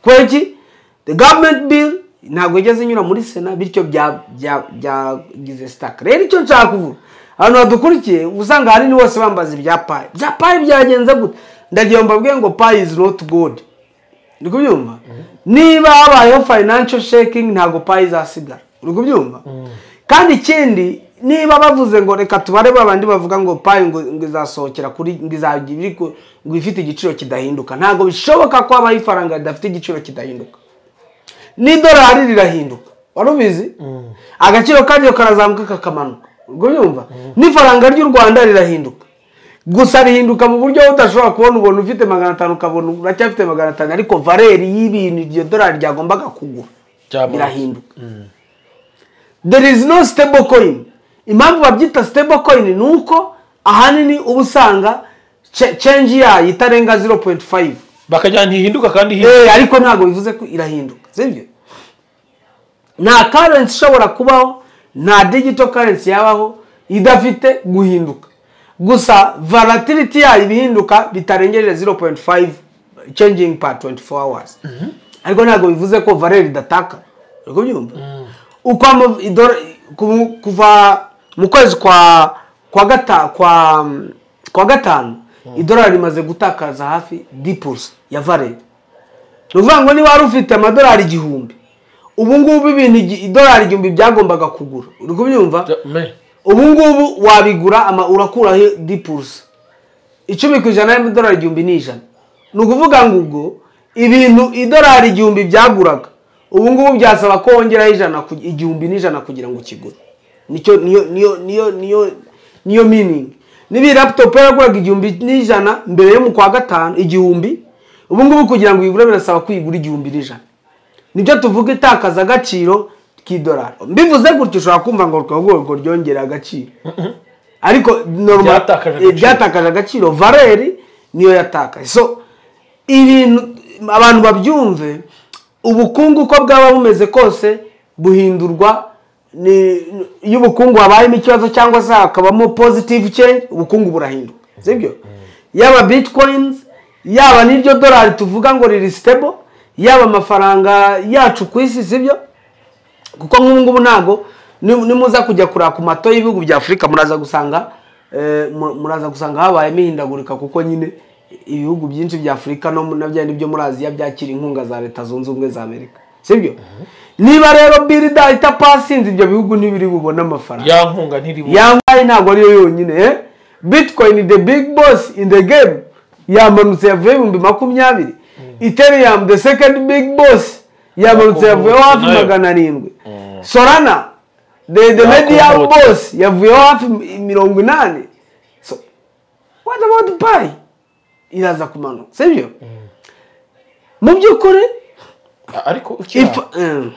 Kubera iki? The government bill ntabwo igeze inyura muri Sena, bityo byagize stuck. Rero icyo nshaka kuvuga, abantu badukurikiye usanga hari ni bose bambaza ibya Pi, bya Pi byagenze gute? Ndagiye mbabwiye ngo Pi is not good, uri kubyumva? Niba habayeho financial shaking, ntabwo Pi izasigara, uri kubyumva? Kandi ikindi, niba bavuze ngo reka tubare babandi bavuga ngo Pi ngo izasohokera kuri ngo izajya ngo ifite igiciro kidahinduka, ntabwo bishoboka ko habaho ifaranga ridafite igiciro kidahinduka. N'idolari rirahinduka, wari ubizi? Agaciro karyo karazamuka kakamanuka, ubwo byumva. N'ifaranga ry'u Rwanda rirahinduka, gusa rihinduka mu buryo udashobora kubona. Ubona ufite 500, ukabona uracyafite 500, ariko valeur y'ibintu iryo dolari ryagombaga kugura Byamanutse. birahinduka. There is no stable coin. Impamvu babyita stable coin ni uko ahanini uba usanga change yayo itarenga 0.5, bakajya ntihinduka kandi ihinduka. Ariko ntabwo bivuze ko irahinduka, sibyo? Nta currency ishobora kubaho, nta digital currency yabaho idafite guhinduka. Gusa volatility yayo ibihinduka bitarengeje 0.5 changing per 24 hours, ariko ntabwo bivuze ko valeur idataka. Uri kubyumva? Uko kuva mu kwezi kwa gatanu, idolari rimaze gutakaza hafi 10% ya valeur. Ni ukuvuga ngo niba wari ufite amadolari 1000, ubu ngubu ibintu idolari 1000 byagombaga kugura, uri kubyumva? Ubu ngubu wabigura urakuraho 10%. 10% y'amadolari 1000 ni 100. Ni ukuvuga ngo ubwo ibintu idolari 1000 byaguraga, ubu ngubu byasaba ko wongeraho 1001 kugira ngo ukigure. Nicyo niyo niyo niyo niyo niyo meaning. Niba iyi laptop yaraguraga 1100 mbere yo mu kwa gatanu 1000, ubu ngubu kugira ngo uyigure birasaba kuyigura 1100. Nibyo tuvuga itakaza agaciro k'idolari. Mbivuze gutyo ushobora kumva ngo rwo ryongera agaciro, ariko normal Byatakaje agaciro. Byatakaje agaciro, valeur niyo yatakaje. So ibintu abantu babyumve, ubukungu uko bwaba bumeze kose buhindurwa ni iyo ubukungu habayemo ikibazo cyangwa se hakabamo positive change, ubukungu burahinduka, sibyo? Yaba bitcoins, yaba n'iryo dolari tuvuga ngo riri stable, yaba amafaranga yacu ku isi, sibyo? Kuko nk'ubu ngubu ntabwo nimuza kujya kureba ku mato y'ibihugu bya Afurika, muraza gusanga habayemo ihindagurika, kuko nyine ibihugu byinshi bya Afurika no na bya byo muri Aziya byakira inkunga za Leta Zunze Ubumwe za Amerika, sibyo? Niba rero bill itapasinze, ibyo bihugu ntibiri bubone amafaranga. Ya nkunga ntiri Yambaye ntabwo ariyo yonyine, eh? Bitcoin, the big boss in the game, yamanutse yavuye 20,000. Ethereum, the second big boss, yamanutse yavuyeho hafi nayo. 700. Solana, the medium Yakombotse. boss, yavuyeho hafi 80. So what about Pi? Iraza kumanuka, sibyo? Mu by'ukuri Ariko ukiri aho, if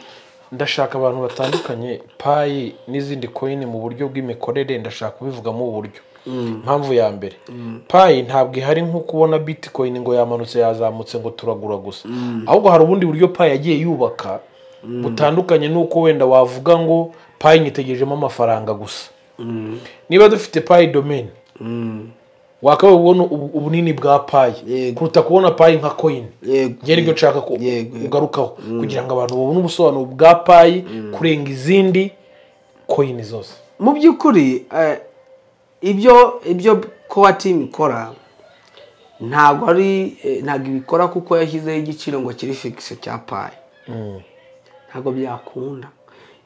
ndashaka abantu batandukanye Pi n'izindi coin mu buryo bw'imikorere. Ndashaka kubivugamo uburyo. Impamvu ya mbere, Pi ntabwo ihari nk'uko ubona bitcoin ngo yamanutse, yazamutse, ngo turagura gusa, ahubwo hari ubundi buryo Pi yagiye yubaka butandukanye n'uko wenda wavuga ngo Pi nyitegerejemo amafaranga gusa. Niba dufite Pi domain, wakabaye ubona ubunini bwa Pi kuruta kubona Pi nka coin. Njye nibyo nshaka ko Yego, yego. ugarukaho kugira ngo abantu babone ubusobanuro bwa Pi kurenga izindi coin zose. Mu by'ukuri, ibyo core team ikora ntabwo ari ntabwo ibikora kuko yashyizeho igiciro ngo kiri fixe cya Pi. Ntabwo byakunda.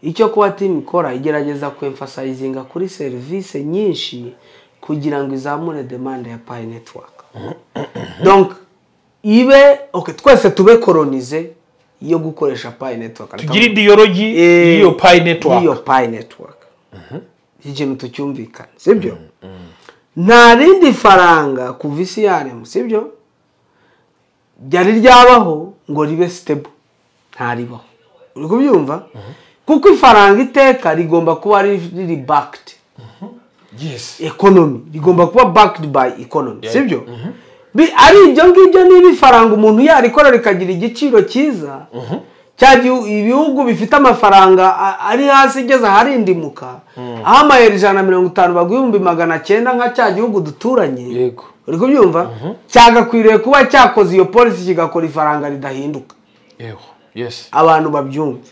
Icyo core team ikora, igerageza kwemphasizinga kuri serivisi nyinshi kugira ngo izamure demande ya Pi Network. Donc ibe okay, twese tube colonisé yo gukoresha Pi Network. Tugire ideology y'iyo Pi Network. Y'iyo Pi Network. Iki kintu tucyumvikane, sibyo? Nta rindi faranga kuva isi yarema, sibyo, ryari ryabaho ngo ribe stable. Ntaribaho, uri kubyumva? Kuko ifaranga iteka rigomba kuba riri backed economy, rigomba kuba backed by economy, sibyo? Ari ibyo ngibyo, niba ifaranga umuntu yarikora rikagira igiciro cyiza, cya gihe ibihugu bifite amafaranga ari hasi igeze aharindimuka, aho amayero 150 baguha 900,000, nka cya gihugu duturanye, uri kubyumva, cyagakwiriye kuba cyakoze iyo policy, kigakora ifaranga ridahinduka. Yego yes Abantu babyumve.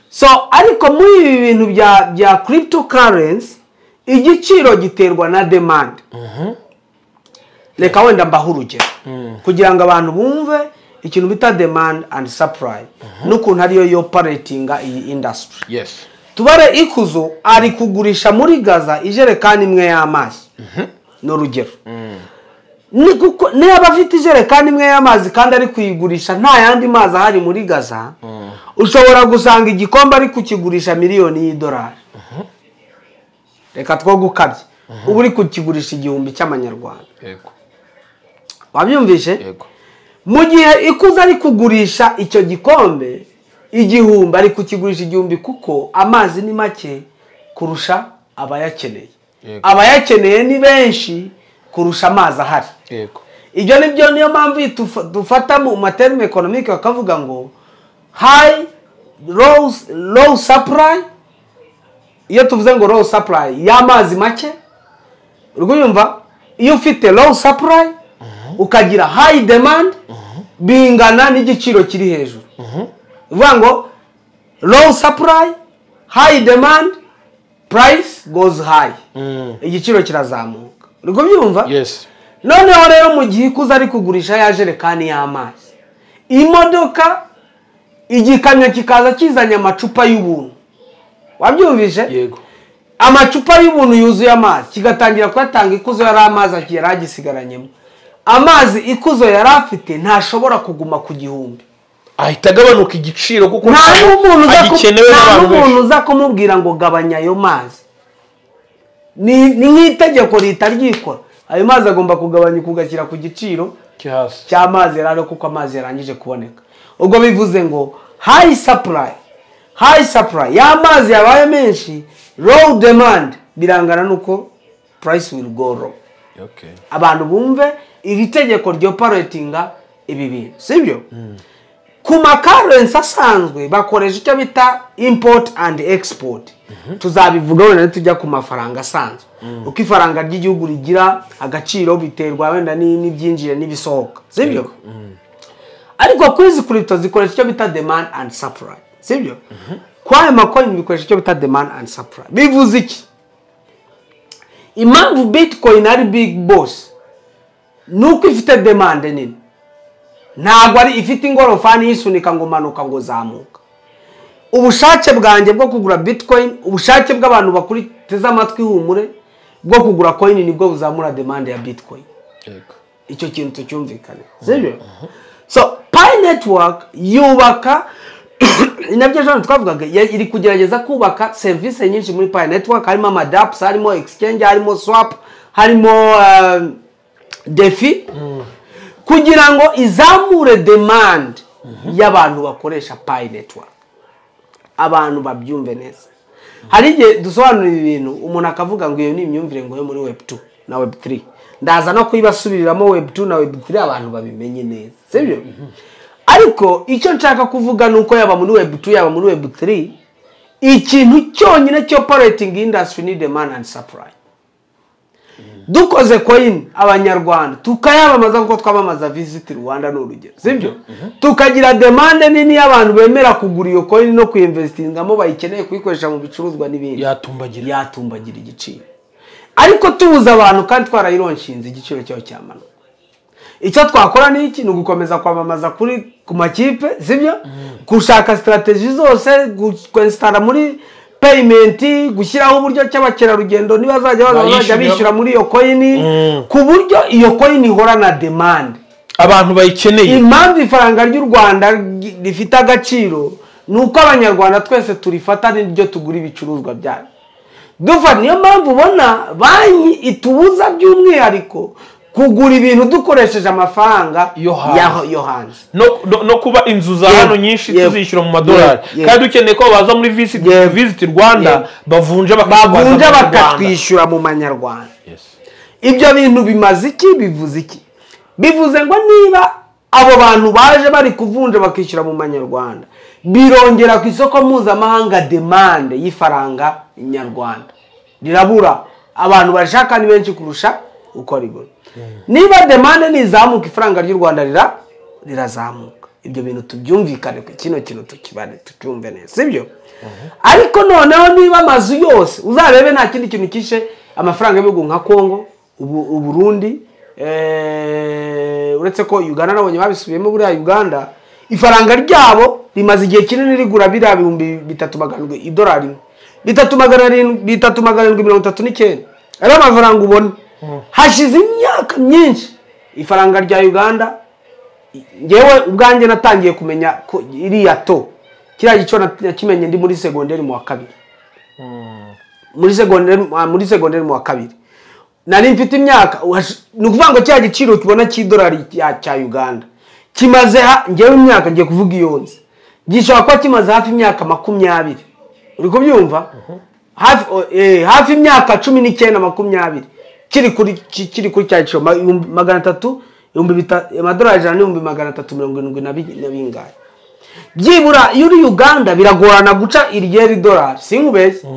So ariko muri ibi bintu bya cryptocurrency, igiciro giterwa na demand. Reka wenda mbahe urugero kugira ngo abantu bumve ikintu bita demand and supply n'ukuntu ariyo yoperatinga iyi industry. Tubare Ikuzo ari kugurisha muri Gaza ijerekani imwe y'amazi, ni urugero. Ni kuko niba afite ijerekani imwe y'amazi kandi ari kuyigurisha nta yandi mazi ahari muri Gaza, ushobora gusanga igikombe ari kukigurisha miliyoni y'idolari. Reka two gukabya, uba uri kukigurisha 1000 cy'amanyarwanda. Wabyumvishe? Yego. Mu gihe Ikuzo ari kugurisha icyo gikombe 1000, ari kukigurisha 1000 kuko amazi ni make kurusha Abayakeneye. Abayakeneye ni benshi kurusha amazi ahari. Yego. Ibyo nibyo, niyo mpamvu dufata mu ma terme économique bakavuga ngo high low supply. Iyo tuvuze ngo low supply y'amazi make, uri kuyumva? Iyo ufite low supply ukagira high demand, bingana n'igiciro kiri hejuru. Uvuga ngo low supply, high demand, price goes high, igiciro kirazamuka. Uri kubyumva? Yes. Noneho rero, mu gihe ikuze ari kugurisha ya jerekani y'amazi, imodoka, igikamyo kikaza kizanye amacupa y'ubuntu, wabyumvise? Yego. Amacupa y'ubuntu yuzuye amazi, kigatangira kuyatanga. Ikuzo yari amazi yari agisigaranyemo amazi, ikuzo yari afite ntashobora kuguma ku 1000. Ahita agabanuka igiciro kuko Nta n'umuntu uza agikenewe nta n'abantu n'umuntu benshi. uza kumubwira ngo gabanya ayo mazi. Ni nk'itegeko leta ryikora, ayo mazi agomba kugabanyuka, ugashyira ku giciro Kiri hasi. cy'amazi yari ariho, kuko amazi yarangije kuboneka. Ubwo bivuze ngo high supply y'amazi yabaye menshi, low demand, birangana nuko price will go low. Abantu bumve iri tegeko ryoperatinga ibi bintu, sibyo? Ku ma currency asanzwe bakoresha icyo bita import and export. Tuzabivuga wenda tujya ku mafaranga asanzwe, uko ifaranga ry'igihugu rigira agaciro biterwa wenda n'ibyinjira n'ibisohoka, sibyo? Ariko kuri izi crypto zikoresha icyo bita demand and supply, sibyo? Kuri ayo ma coin bikoresha icyo bita demand and supply. Bivuze iki? Impamvu Bitcoin ari big boss ni uko ifite demand nini, ntabwo ari ifite ingorofani yisunika ngo manuka ngo zamuka. Ubushake bwanjye bwo kugura Bitcoin, ubushake bw'abantu bakuri teze amatwi Ihumure bwo kugura coin, nibwo buzamura demand ya Bitcoin. Icyo kintu tucyumvikane, sibyo? So Pi Network yubaka, nabyo ejo twavugaga, iri kugerageza kubaka serivisi nyinshi muri Pi Network, harimo ama dApps, harimo exchange, harimo swap, harimo DeFi, kugira ngo izamure demand y'abantu bakoresha Pi Network. Abantu babyumve neza. Hari igihe dusobanura ibi bintu, umuntu akavuga ngo iyo ni imyumvire ngo yo muri web 2 na web 3. Ndaza no kuyibasubiriramo, web 2 na web 3, abantu babimenye neza, sibyo? Ariko icyo nshaka kuvuga ni uko yaba muri web 2, yaba muri web 3, ikintu cyonyine cyo operating industry ni demand and supply. Dukoze coin abanyarwanda tukayamamaza kuko twamamaza Visit Rwanda, ni urugero, sibyo? Tukagira demand nini y'abantu bemera kugura iyo coin no kuyinvestingamo, bayikeneye kuyikoresha mu bicuruzwa n'ibindi, Yatumbagira. yatumbagira igiciro. Ariko tubuza abantu kandi twarayilaunchinze, igiciro cyayo cyamanuka. Icyo twakora ni iki? Ni ugukomeza kwamamaza kuri ku makipe, sibyo? Gushaka strategy zose, kwinstalla muri payment, gushyiraho uburyo cy'abakerarugendo nibazajya baza bazajya Bayishyura. bishyura muri iyo coin, ku buryo iyo coin ihorana demand, abantu bayikeneye. Impamvu ifaranga ry'u Rwanda rifite agaciro ni uko abanyarwanda twese turifata, n'iryo tugura ibicuruzwa byayo dufata. Niyo mpamvu ubona banki itubuza by'umwihariko kugura ibintu dukoresheje amafaranga Yo hanze. Yo hanze. No kuba inzu za hano nyinshi tuzishyura mu madolari, kandi dukeneye ko baza muri Visit Rwanda, bavunja bakatwaza bavunja mu Rwanda. Bakatwishyura mu manyarwanda. Yes. Ibyo bintu bimaze iki? Bivuze iki? Bivuze ngo niba abo bantu baje bari kuvunja bakishyura mu manyarwanda, birongera ku isoko mpuzamahanga demande y'ifaranga nyarwanda rirabura, abantu bashaka ni benshi kurusha uko rigura. Niba demande nizamuka, ifaranga ry'u Rwanda rirazamuka. Ibyo bintu tubyumvikane, ku kino kintu tukibane, tucyumve neza, sibyo? Ariko noneho niba amazu yose, uzarebe, nta kindi kintu kishe amafaranga y'ibihugu nka Kongo, ubu Uburundi, uretse ko Uganda nabonye babisubiyemo. Buriya Uganda ifaranga ryabo rimaze igihe kinini rigura biriya 3700, idolari rimwe 3700, 3739, ariyo mafaranga ubona. Hashize imyaka myinshi ifaranga rya Uganda, ngewe ubwanjye natangiye kumenya ko iriya to kiriya gico nakimenye ndi muri segonderi mu wa kabiri, muri segonderi mu wa kabiri, nari mfite imyaka ni ukuvuga ngo kiriya giciro tubona cy'idolari cya Uganda kimaze ngewe imyaka ngiye kuvuga iyo nzi, gishobora kuba kimaze hafi imyaka 20, uri kubyumva? Hafi imyaka 19 20 kiri kuri cya giciro 300 amadolari 100 n'ibihumbi 370 na bingahe. Byibura iyo uri Uganda biragorana guca iryeri dolari, sinkubeshye.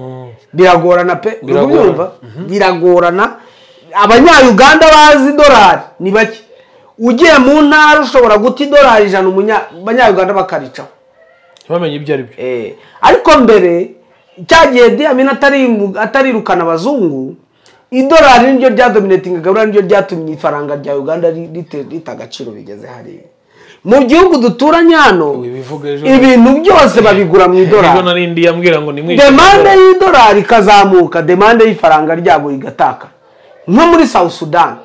Biragorana pe, urumva? Biragorana. Abanya-Uganda bazi dolari ni bake. Ugiye mu ntara ushobora guta idolari 100 abanya-Uganda bakaricaho. Ntibamenye ibyo ari byo. Ariko mbere cyagiye Idi Amin atarirukana abazungu, idolari niryo ryadominatingaga, buriya niryo ryatumye ifaranga rya Uganda rita agaciro bigeze hariya. Mu gihugu duturanye hano ibintu byose babigura mu idolari. Demande y'idolari ikazamuka, demande y'ifaranga ryabo igataka. Nko muri South Sudan,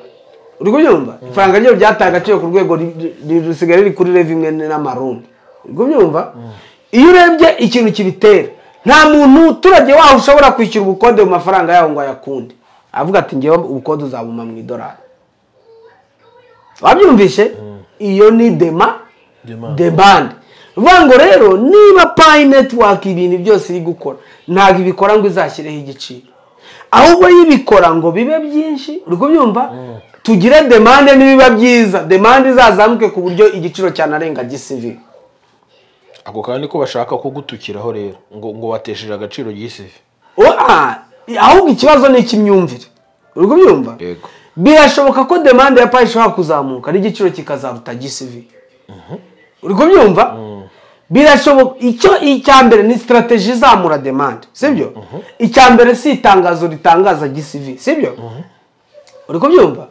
uri kubyumva? Ifaranga ryabo ryataye agaciro ku rwego rusigaye riri kuri level imwe n'amarundi. Uri kubyumva? Iyo urebye ikintu kibitera, nta muntu uturage waho ushobora kwishyura ubukode mu mafaranga yaho ngo ayakunde. Avuga ati ngewe ubukode uzabuma mu idolari. Wabyumvishe? Iyo ni demand. Bivuga ngo rero niba Pi Network ibintu byose iri gukora, ntabwo ibikora ngo izashyireho igiciro, ahubwo yibikora ngo bibe byinshi. Uri kubyumva? Tugire demande, nibiba byiza demande izazamuke ku buryo igiciro cyanarenga GCV. Ako kandi ko bashaka kugutukiraho rero ngo watesheje agaciro GCV. Ahubwo ikibazo ni ikimyumvire. Uri kubyumva? Yego. Birashoboka ko demande ya Pi ishobora kuzamuka n'igiciro kikazaruta GCV. Uri kubyumva? Birashoboka. Icyo icyambere ni strategy izamura demande, sibyo? Icyambere si itangazo ritangaza GCV, sibyo? Uri kubyumva?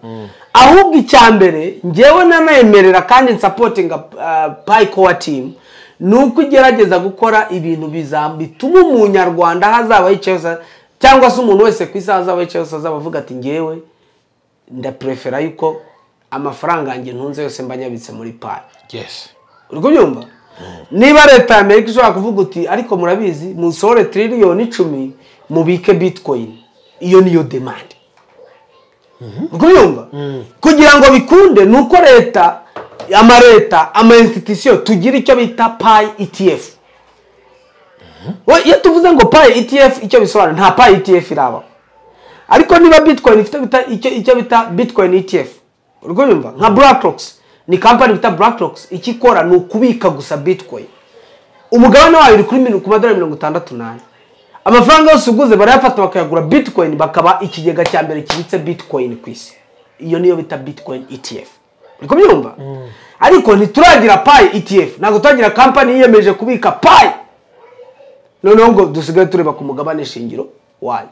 Ahubwo icyambere ngewe nanayemerera kandi supporting Pi Core Team nuko igerageza gukora ibintu bituma umunyarwanda hazaba yicaye cyangwa se umuntu wese ku isi hazaba yicaye azaba avuga ati ngewe ndaprefera yuko amafaranga yanjye ntunze yose mba nyabitse muri Pi. Yes. Uri kubyumva? Niba leta ya Amerika ishobora kuvuga uti ariko murabizi musohore triliyoni 10 mubike Bitcoin, iyo niyo demand. Uri kubyumva? Kugira ngo bikunde nuko leta, amareta, ama institution tugira icyo bita Pi ETF. Iyo tuvuze ngo Pi ETF icyo bisobanura, nta Pi ETF iraba. Ariko niba Bitcoin ifite icyo bita Bitcoin ETF, uri kubyumva? Nka BlackRock, ni company bita BlackRock, icyo ikora ni ukubika gusa Bitcoin. Umugabane wayo uri kuri ku madolari 64. Amafaranga yose uguze barayafata bakayagura Bitcoin, bakaba ikigega cya mbere kibitse Bitcoin ku isi. Iyo niyo bita Bitcoin ETF. Uri kubyumva? Ariko ntituragira Pi ETF, ntabwo turagira company yiyemeje kubika Pi. Noneho ngo dusigaye tureba ku mugabane shingiro wayo.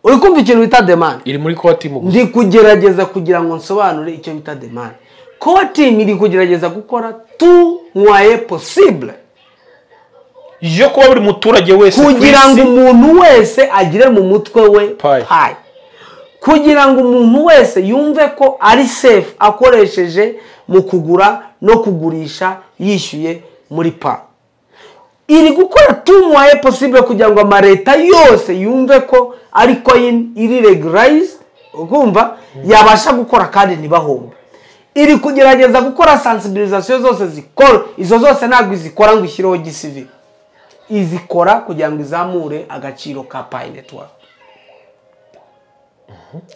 Uri kumva ikintu bita demand? Iri muri Core Team gusa. Ndi kugerageza kugira ngo nsobanure icyo bita demand. Core Team iri kugerageza gukora tout moyen possible yo kuba buri muturage wese kugira ngo umuntu wese agire mu mutwe we Pi. Kugira ngo umuntu wese yumve ko ari safe akoresheje mu kugura no kugurisha yishyuye muri Pi. Iri gukora tout moyen possible kugira ngo amareta yose yumve ko ari coin iri regularized, ukumva yabasha gukora kandi ntibahombe. Iri kugerageza gukora sensibilisation zose zikora, izo zose ntabwo izikora ngo ishyireho GCV, izikora kugira ngo izamure agaciro ka Pi Network,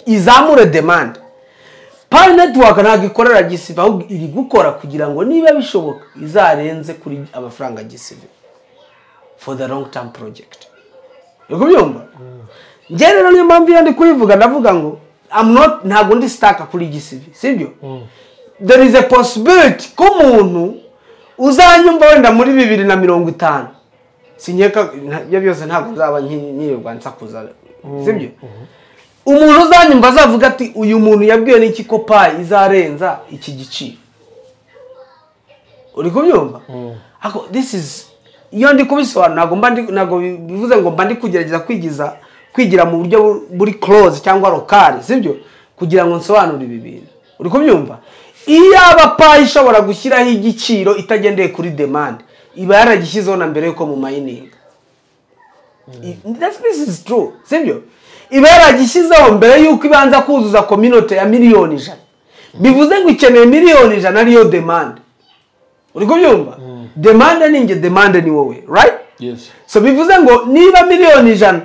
izamure demand. Pi Network ntabwo ikorera GCV, ahubwo iri gukora kugira ngo niba bishoboka izarenze kuri amafaranga GCV for the long term project. Uri kubyumva? Njye rero niyo mpamvu iyo ndi kubivuga ndavuga ngo I'm not, ntabwo ndi stuck kuri GCV, sibyo? There is a possibility ko umuntu uzanyumva wenda muri 2050, sinkeka ibyo byose ntabwo nzaba nkirirwa nsakuza, sibyo? Umuntu uzanyumva azavuga ati uyu muntu yabwiwe n'iki ko Pi izarenza iki giciro. Uri kubyumva? Ako this is, iyo ndi kubisobanura ntabwo bivuze ngo mba ndi kugerageza kwigira mu buryo buri close cyangwa local, sibyo? Kugira ngo nsobanure ibi bintu. Uri kubyumva? Iyo aba Pi ishobora gushyiraho igiciro itagendeye kuri demand, iba yaragishyizeho na mbere yuko mu mining. This is true, sibyo? Iba yaragishyizeho mbere yuko ibanza kuzuza community ya miliyoni 100. Bivuze ngo ikeneye miliyoni 100 ariyo demand. Uri kubyumva? Demand ni nge, demand ni wowe, right? Yes. So bivuze ngo niba 100,000,000,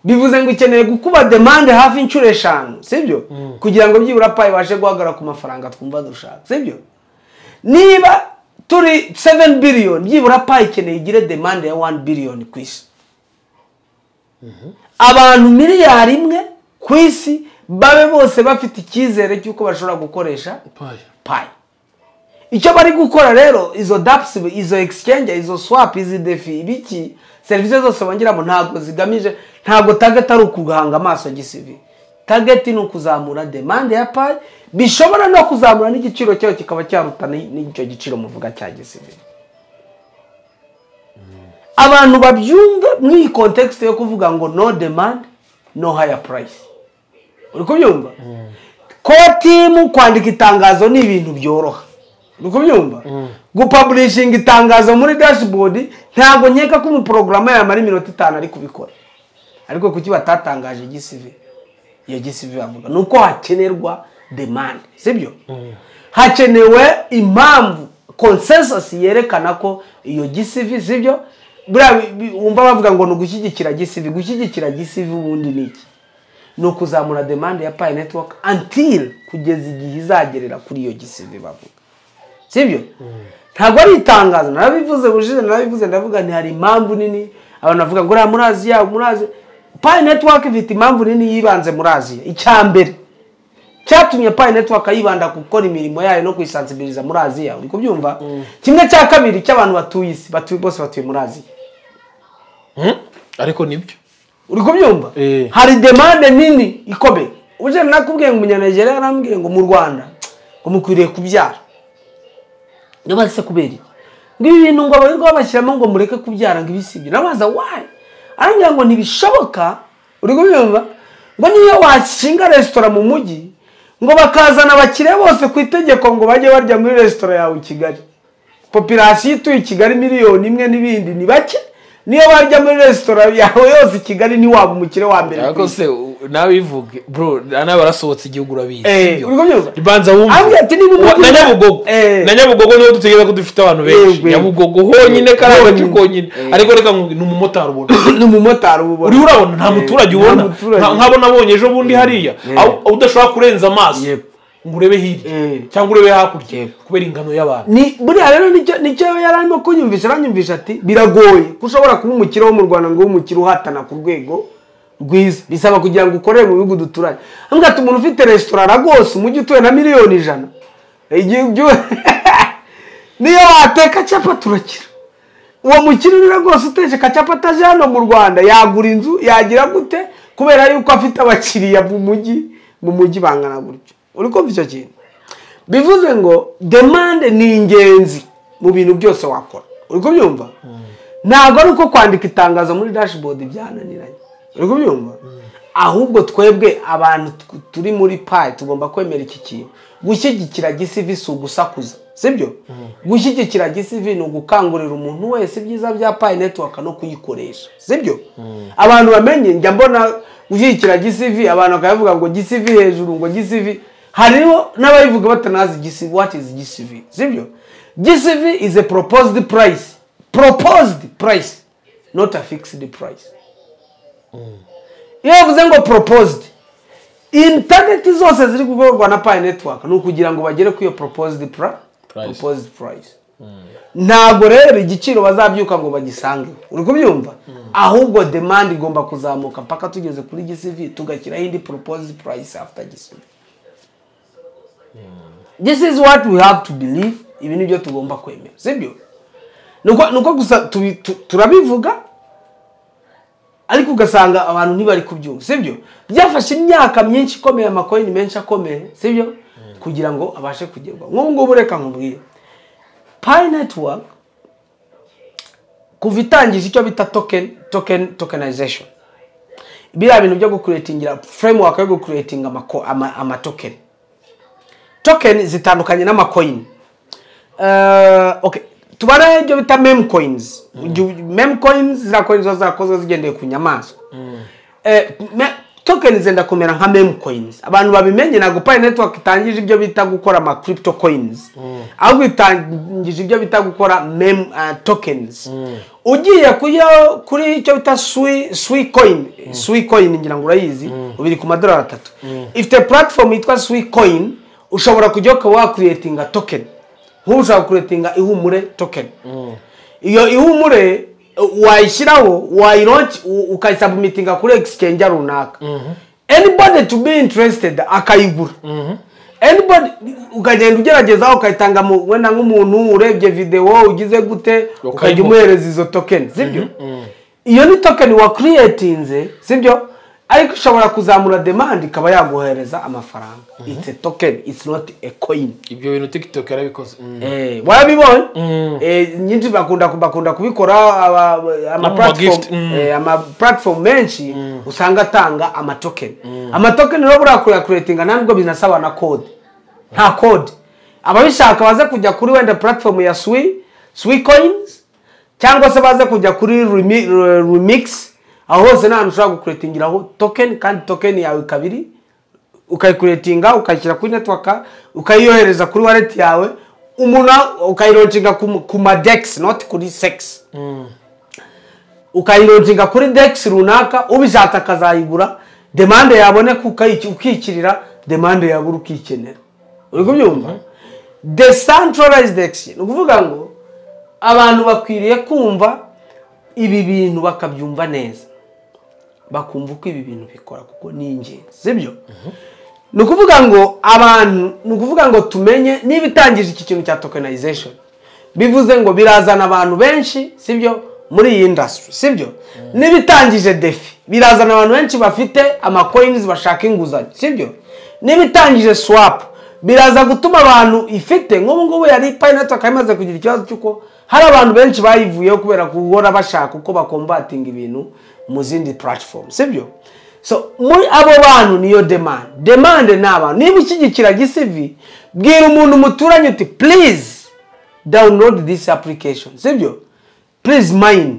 bivuze ngo ikeneye gukuba demande hafi inshuro 5, sibyo? Kugira ngo byibura Pi ibashe guhagarara ku mafaranga twumva dushaka, sibyo? Niba turi 7 billion, byibura Pi ikeneye igire demande ya 1 billion ku isi. Abantu 1 billion ku isi babe bose bafite icyizere cy'uko bashobora gukoresha Pi. Icyo bari gukora rero, izo dApps, izo exchange, izo swap, izi DeFi, ibiki, serivisi zose bongeramo ntabwo zigamije, ntabwo target ari ukuhanga amaso GCV. Target ni ukuzamura demand ya Pi, bishobora no kuzamura n'igiciro cyayo kikaba cyaruta n'icyo giciro muvuga cya GCV. Abantu babyumve muri iyi context yo kuvuga ngo no demand, no higher price. Uri kubyumva? Core team kwandika itangazo ni ibintu byoroha. Uri kubyumva? Gupublishinga itangazo muri dashboard ntabwo nkeka ko umuprogramma yamara iminota 5 ari kubikora. Ariko kuki batatangaje GCV? Iyo GCV bavuga nuko hakenerwa demand, sibyo? Hakenewe impamvu consensus yerekana ko iyo GCV, sibyo? Buriya wumva bavuga ngo ni ugushyigikira GCV. Gushyigikira GCV ubundi ni iki? Ni ukuzamura demand ya Pi Network until kugeza igihe izagerera kuri iyo GCV bavuga, sibyo? Ntabwo ari itangazo, narabivuze ubushize, narabivuze ndavuga nti hari impamvu nini abantu bavuga ngo muri Aziya, muri Aziya Pi Network ifite impamvu nini yibanze muri Aziya. Icya mbere cyatumye Pi Network yibanda gukora imirimo yayo no kuyisansibiliza muri Aziya, uri kubyumva? Kimwe cya kabiri cy'abantu batuye isi, batuye bose batuye muri Aziya. Ariko nibyo, uri kubyumva? Hari demande nini ikomeye. Uje nakubwiye ngo umunyanigeriya yarambwiye ngo mu Rwanda ngo mukwiriye kubyara. Niba se kubera iki? Ngo ibi bintu ngo abarirwa babashyiramo ngo mureke kubyara ngo ibisibye. Nabaza why? Arambwira ngo ntibishoboka, uri kubyumva? Ngo niyo washinga restaurant mu mujyi ngo bakazana abakiriya bose ku itegeko ngo bajye barya muri restaurant yawe i Kigali. Population ituye i Kigali 1 miliyoni n'ibindi ni bake. Niyo barya muri restaurant yawe yose i Kigali ntiwaba umukire wa mbere. Ariko se nawe ivuge bro, nawe barasohotse igihugu urabizi. Uri kubyumva? Banza wumve. Ati niba na Nyabugogo, na Nyabugogo niho dutegereza ko dufite abantu benshi. Nyabugogo honyine kari agace konyine. Ariko reka ni umumotari ubona. Ni umumotari ubona. Uri urabona nta muturage ubona. Nkabo nabonye ejo bundi hariya udashobora kurenza amaso ngo urebe hirya cyangwa urebe hakurya kubera ingano y'abantu. Ni buriya rero nicyo yararimo kunyumvisha, aranyumvisha ati biragoye ko ushobora kuba umukire wo mu Rwanda ngo umukire uhatana ku rwego rwiza, bisaba kugira ngo ukorere mu bihugu duturanye. Ambwira ati umuntu ufite restaurant rwose umujyi utuye na 100,000,000 niyo wateka capati urakira. Uwo mukire rero rwose uteje capati aje hano mu Rwanda yagura inzu yagira gute kubera yuko afite abakiriya mu mujyi bangana gutyo. Uri kumva icyo kintu? Bivuze ngo demande ni ingenzi mu bintu byose wakora. Uri kubyumva? Ntabwo ari uko kwandika itangazo muri dashboard byananiranye. Uri kubyumva? Ahubwo twebwe abantu turi muri Pi tugomba kwemera iki kintu. Gushyigikira GCV si ugusakuza, sibyo? Gushyigikira GCV ni ugukangurira umuntu wese ibyiza bya Pi Network no kuyikoresha, sibyo? Abantu bamenye, njya mbona gushyigikira GCV abantu bakavuga ngo GCV hejuru, ngo GCV. Hariho n'abayivuga batanazi GCV, what is GCV, sibyo? GCV is a proposed price, proposed price, not a fixed price. Iyo bavuze ngo proposed, in target zose ziri gukorwa na Pi Network ni ukugira ngo bagere ku iyo proposed proposed price. Ntabwo rero igiciro bazabyuka ngo bagisange, uri kubyumva? Ahubwo demand igomba kuzamuka mpaka tugeze kuri GCV tugashyiraho indi proposed price after GCV. This is what we have to believe. Ibi nibyo tugomba kwemera, sibyo? Nuko gusa turabivuga ariko ugasanga abantu ntibari kubyumva, sibyo? Byafashe imyaka myinshi ikomeye, amacoin menshi akomeye, sibyo? Kugira ngo abashe kugerwa. Nk'ubu ngubu reka nkubwire, Pi Network kuva itangije icyo bita tokenization, biriya bintu byo gucreatingira framework yo gucreatinga ama token. Token zitandukanye n'amacoin. Okay, tubara ibyo bita meme coins. Meme coins ziriya coins zakozwe zigendeye ku nyamaswa. Token zenda kumera nka meme coins. Abantu babimenye, ntabwo Pi Network itangije ibyo bita gukora ama crypto coins, ahubwo itangije ibyo bita gukora meme tokens. Ugiye kuyo kuri icyo bita Sui coin, Sui coin ngira ngo urayizi, ubiri ku madolari 3. Ifite platform yitwa Sui coin, ushobora kujya ukaba wacreatinga token. Nk'ubu ushobora kucreatinga Ihumure token. Iyo Ihumure wayishyiraho, wayilaunch, ukayisubmitinga kuri exchange runaka, anybody to be interested akayigura, anybody ukagenda ugerageza ukayitanga mu wenda nk'umuntu urebye video ugize gute, ukajya Ukayimuha. umuhereza izo token, sibyo? Iyo ni token wa creatinze, sibyo? Ariko ishobora kuzamura demand, ikaba yaguhereza amafaranga. It's a token, it's not a coin. Ibyo bintu TikTok yarabikoze. Warabibonye? Nyinshi bakunda kubikora ama No mu platform, gift. Ama platform menshi usanga atanga ama token. Ama token rero buriya kuyacreatinga ntabwo binasaba na code, nta code. Ababishaka baze kujya kuri wenda platform ya Sui coins, cyangwa se baze kujya kuri Remix. Aho hose nta hantu ushobora gucreatingiraho token, kandi token yawe ikabiri ukayicreatinga, ukayishyira kuri network, ukayiyohereza kuri wallet yawe, umuntu ukayilaunchinga ku ma DEX, not kuri CEX. Ukayilaunchinga kuri DEX runaka, ubishatse akazayigura, demande yaboneka ukikirira, demande yabura ukikenera. Uri kubyumva? Decentralized exchange, ni ukuvuga ngo abantu bakwiriye kumva ibi bintu, bakabyumva neza, bakumva uko ibi bintu bikora, kuko ni ingenzi, sibyo? Ni ukuvuga ngo abantu, ni ukuvuga ngo tumenye, niba itangije iki kintu cya tokenization, bivuze ngo birazana abantu benshi, sibyo, muri iyi industry, sibyo? Niba itangije DeFi, birazana abantu benshi bafite amacoins bashaka inguzanyo, sibyo? Niba itangije swap, biraza gutuma abantu ifite nk'ubu ngubu yari Pi Network imaze kugira ikibazo cy'uko hari abantu benshi bayivuyeho kubera guhora bashaka uko baconvertinga ibintu mu zindi platform, sibyo? So muri abo bantu niyo demand. Demand ni abantu. Niba ushyigikira GCV, bwira umuntu muturanye uti: "Please download this application," sibyo? "Please mine."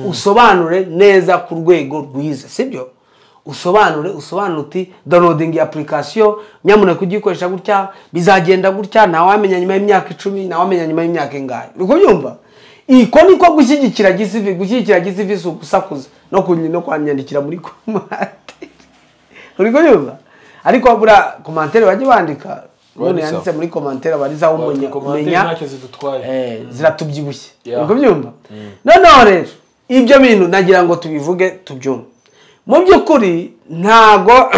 Usobanure neza ku rwego rwiza, sibyo? Usobanure uti: "Downloading iyi application, nyamuneka ujye uyikoresha gutya, bizagenda gutya." Ntawamenya nyuma y'imyaka 10, ntawamenya nyuma y'imyaka ingahe. Uri kubyumva? Iko niko gushyigikira GCV. Gushyigikira GCV si ugusakuza no kwanyandikira muri commentaire. Uri kubyumva? Ariko buriya commentaire bajye bandika, umuntu Barizaho. yanditse muri commentaire barizaho umenya Commentaire umenya ntacyo zidutwaye. Ziratubyibushye. Yeah. Uri kubyumva? Noneho rero ibyo bintu nagira ngo tubivuge, tubyumve. Mu by'ukuri ntago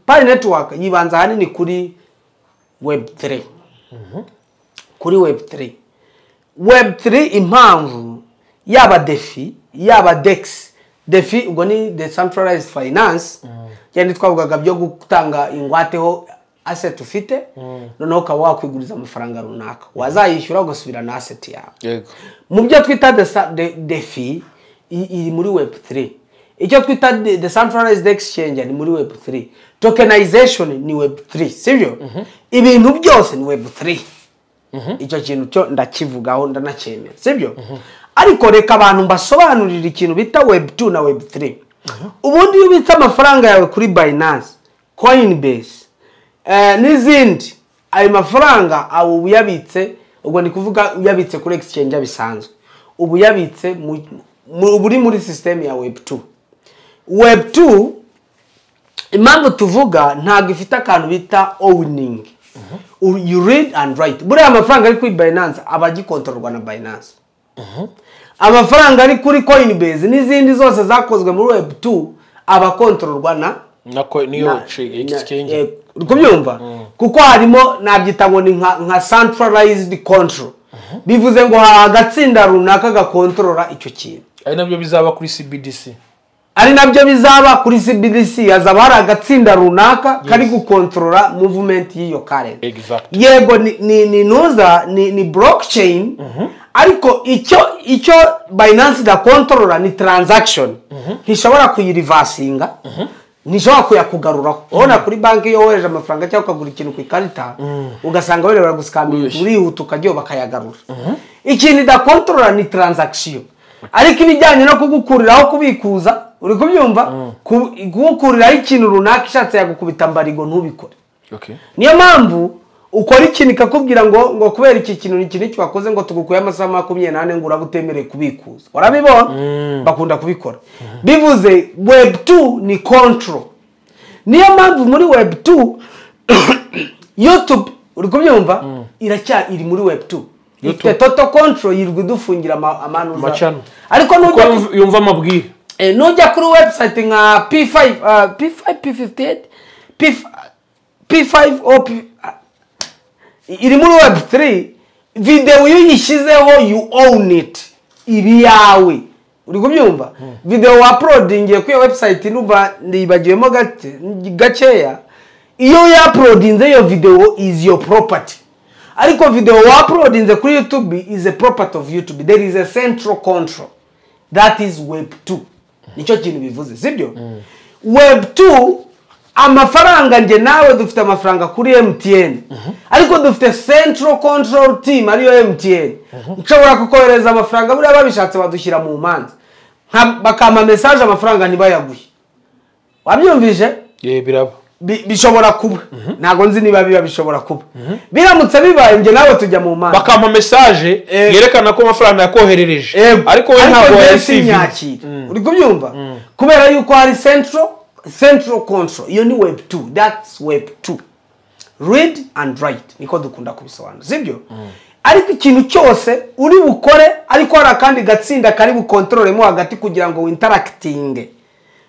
Pi Network yibanza ahanini kuri web 3, kuri web 3. Web 3, impamvu yaba DeFi, yaba DEX. DeFi ubwo ni decentralized finance, cyane twavugaga byo gutanga ingwateho asset ufite, noneho ukaba wakwiguriza amafaranga runaka, wazayishyura ugasubira na asset yawe. Mu byo twita DeFi iri muri web 3. Icyo twita decentralized exchange ni muri web 3. Tokenization ni web 3, sibyo? Ibintu byose ni web 3. Icyo kintu cyo ndakivugaho, ndanacyemera, sibyo? Ariko reka abantu mbasobanurire ikintu bita web 2 na web 3. Ubundi iyo ubitse amafaranga yawe kuri Binance, Coinbase n'izindi, ayo mafaranga abo uyabitse, ubwo ni kuvuga uyabitse kuri exchange bisanzwe, ubu uyabitse uba uri muri system ya web 2. Web 2, impamvu tuvuga, ntabwo ifite akantu bita owning. You read and write. Buriya amafaranga ari kuri Binance aba agikontororwa na Binance. Amafaranga ari kuri Coinbase n'izindi zose zakozwe muri web 2 aba akontororwa na Nako niyo exchange. Uri kubyumva? Kuko harimo, nabyita ngo ni nka centralized control. Bivuze ngo hari agatsinda runaka gakontorora icyo kintu. Ari nabyo bizaba kuri CBDC. Ari nabyo bizaba kuri CBDC, hazaba hari agatsinda runaka kari gukontorora movement y'iyo currency. Yego, ni nuza ni blockchain, ariko icyo Binance idakontorora ni transaction. Ntishobora kuyireversinga, ntishobora kuyakugaruraho. Urabona kuri banki, iyo wohereje amafaranga cyangwa ukagura ikintu ku ikarita, ugasanga wenda baraguscamira, urihuta ukajyayo bakayagarura. Ikintu idakontorora ni transaction, ariko ibijyanye no kugukuriraho, kubikuza, uri kubyumva? Kugukuriraho ikintu runaka, ishatse yagukubita mbarigo ntubikore. Okay. Niyo mpamvu ukora ikintu ikakubwira ngo kubera iki kintu ni iki wakoze, ngo tugukuye amasaha 24, ngo uraba utemerewe kubikuza. Warabibona, bakunda kubikora. Bivuze web 2 ni control. Niyo mpamvu muri web 2 YouTube, uri kubyumva, iracya iri muri web 2, ifite total control, yirirwa idufungira amanuza. Amachannel. Ariko Kuko nujya yumva amabwire. Nujya kuri website nka P5, P5, P58, P5, P5 o P, iri muri web 3, video iyo uyishyizeho you own it, ibi yawe. Uri kubyumva? Video wa uploadingiye kuri iyo website, numva nibagiwemo gakeya, iyo uploadinze iyo video is your property. Ariko video wa uploadinze kuri YouTube is a property of YouTube. There is a central control, that is web 2. Nicyo kintu bivuze, sibyo? Web 2, amafaranga, nge nawe dufite amafaranga kuri MTN, ariko dufite central control team ariyo MTN. Nshobora kukohereza amafaranga, buriya babishatse badushyira mu manza, bakampa message, amafaranga ntibayaguhe. Wabyumvise? Ye, biraba. Bishobora kuba, ntabwo nzi niba biba, bishobora kuba. Biramutse bibaye, njye nawe tujya mu manza. Bakampa message yerekana ko amafaranga yakoherereje, ariko we ntabwo njye wayareceivinze. Sinyakira. Uri kubyumva? Kubera yuko hari central control. Iyo ni web 2, that's web 2. Read and write, niko dukunda kubisobanura, sibyo? Ariko ikintu cyose uri bukore, ariko hari akandi gatsinda kari bukontororemo hagati kugira ngo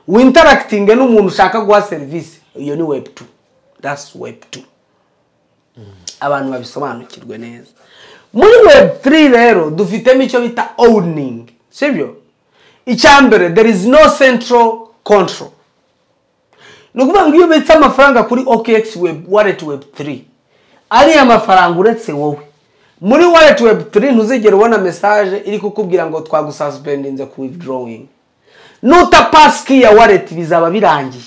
winteractinge n'umuntu ushaka guha serivisi, iyo ni web 2, that's web 2. Abantu babisobanukirwe neza. Muri web 3 rero dufitemo icyo bita owning, sibyo? Icya mbere, there is no central control. Ni ukuvuga ngo iyo ubitse amafaranga kuri OKX web wallet web 3, ariya mafaranga, uretse wowe, muri wallet web 3 ntuzigera ubona message iri kukubwira ngo twagususpendinze ku withdrawing. Nuta passkey ya wallet bizaba birangiye,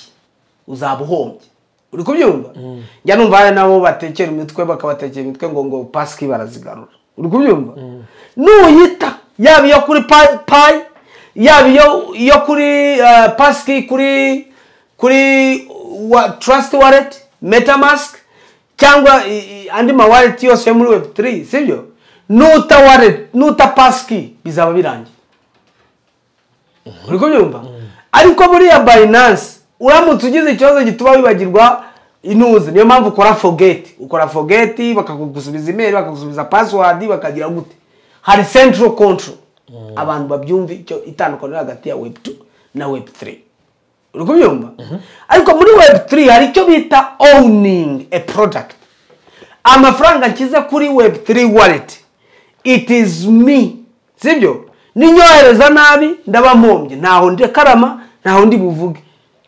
uzaba uhombye. Uri kubyumva? Njya numva hari nabo batekera imitwe, bakabatekera imitwe ngo passkey barazigarura. Uri kubyumva? Nuyita, yaba iyo kuri Pi, yaba iyo kuri passkey kuri Trust Wallet, MetaMask cyangwa andi ma wallet yose yo muri web 3, sibyo? Nuta wallet, nuta passkey, bizaba birangiye. Uri kubyumva? Ariko buriya Binance, uramutse ugize ikibazo gituma wibagirwa inuzi, niyo mpamvu ukora forget, ukora forget bakagusubiza email, bakagusubiza password, bakagira gute. Hari central control. Abantu babyumve icyo itandukaniro hagati ya web 2 na web 3. Uri kubyumva? Ariko muri web 3 hari icyo bita owning a product. Amafaranga nshyize kuri web 3 wallet, it is me, sibyo? Ninyohereza nabi ndaba mpombye, ntaho ndi karama, ntaho ndi buvuge.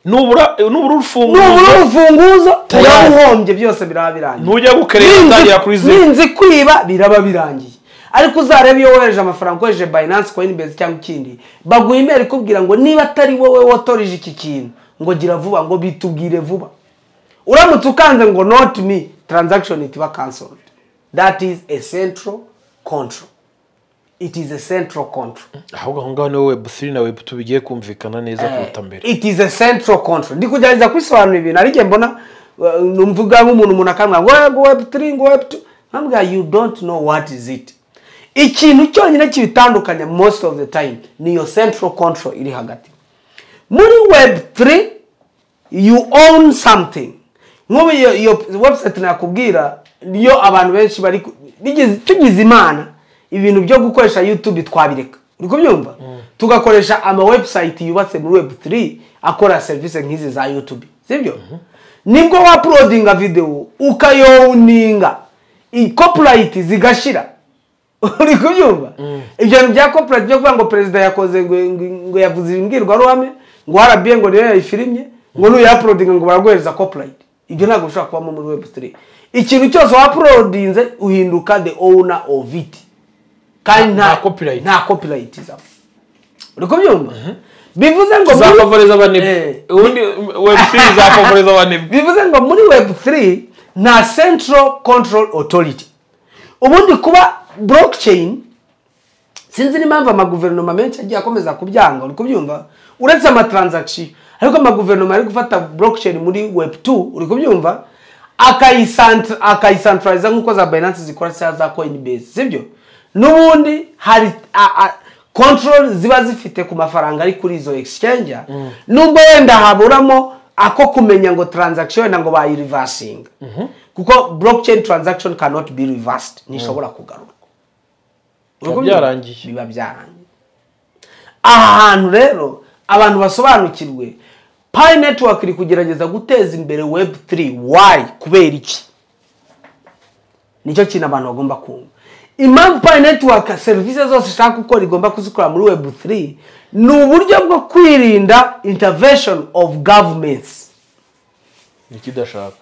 Nubura urufunguzo, nubura urufunguzo Tayari. uraba uhombye, byose biraba birangiye. Nujya gukerera utangira kuri zeru. Ninzi kwiba biraba birangiye. Ariko uzarebe iyo wohereje amafaranga ukoresheje Binance, Coinbase cyangwa ikindi, baguha email ikubwira ngo niba atari wowe watorije iki kintu, ngo gira vuba, ngo bitubwire vuba. Uramutse ukanze ngo not me, transaction itiba cancelled. That is a central control, it is a central control. Ahubwo aho ngaho niho web 3 na web 2 bigiye kumvikana neza kuruta mbere. It is a central control. Ndi kugerageza kwisobanura ibintu, ariko mbona numvuga nk'umuntu, umuntu akambwira ngo web 3, ngo web 2, nkambwira you don't know what is it. Ikintu cyonyine kibitandukanya most of the time ni iyo central control iri hagati. Muri web 3 you own something. Nk'ubu iyo website nakubwira niyo abantu benshi bari tugize imana, ibintu byo gukoresha YouTube twabireka. Uri kubyumva? Tugakoresha ama website yubatse muri web 3 akora serivisi nk'izi za YouTube, sibyo? Nibwo wa uploadinga video ukayowninga, copyright zigashira. Uri kubyumva? Ibyo bintu bya copyright byo kuvuga ngo perezida yakoze ngo yavuze imbwirwaruhame, ngo RBA ngo niyo yayifirimye, ngo nuyauploadinga ngo baraguhereza copyright, ibyo ntabwo bishobora kubamo muri web 3. Ikintu cyose wauploadinze uhinduka the owner of it, kandi Nta copyright. Nta copyright izamo. Uri kubyumva? Bivuze ngo Zafavoriza abanebwe. Ubundi web 3 zafavoriza abanebwe. Bivuze ngo muri web 3 nta central control authority. Ubundi kuba blockchain, sinzi n'impamvu amaguverinoma menshi agiye akomeza kubyanga. Uri kubyumva? Uretse amatransaction, Ariko amaguverinoma ari gufata blockchain muri web 2, uri kubyumva, akayicentraliza nk'uko za Binance zikora cyangwa za Coinbase, sibyo? N'ubundi hari control ziba zifite ku mafaranga ari kuri izo exchange, nubwo wenda haburamo ako kumenya ngo transaction wenda ngo bayireversinga, kuko blockchain transaction cannot be reversed, ntishobora kugarurwa. Biba byarangiye. Biba byarangiye. Aha hantu rero abantu basobanukirwe, Pi Network iri kugerageza guteza imbere web 3. Why? Kubera iki? Nicyo kintu abantu bagomba kumva. Impamvu Pi Network serivisi zose ishaka gukora igomba kuzikora muri web 3 ni uburyo bwo kwirinda intervention of governments. Nikidashaka.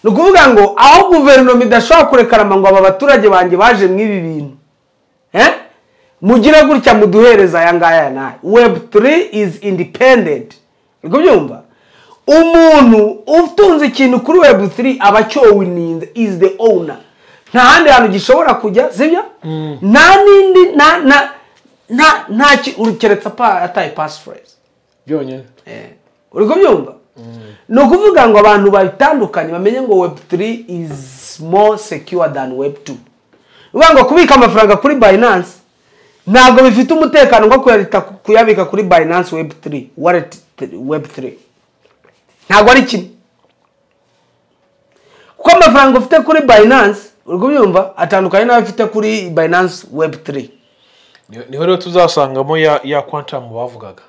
Ni ukuvuga ngo aho guverinoma idashobora kurekarama ngo aba baturage banjye baje mw'ibi bintu, mugire gutya muduhereza aya ngaya n'aya. Web 3 is independent. Uri kubyumva? Umuntu utunze ikintu kuri web 3 aba acyowininze, is the owner. Nta handi hantu gishobora kujya, sibyo? Nta n'indi, nta nta nta nta keretse ataye passphrase byonyine. Uri kubyumva? Ni ukuvuga ngo abantu babitandukanye, bamenye ngo web 3 is more secure than web 2. Ni ukuvuga ngo kubika amafaranga kuri Binance ntabwo bifite umutekano nko kuyabika kuri Binance web 3 wallet. Web 3 ntabwo ari kimwe, kuko amafaranga ufite kuri Binance, uri kubyumva, atandukanye n'ayo ufite kuri Binance web 3. Niho rero tuzasangamo ya quantum bavugaga.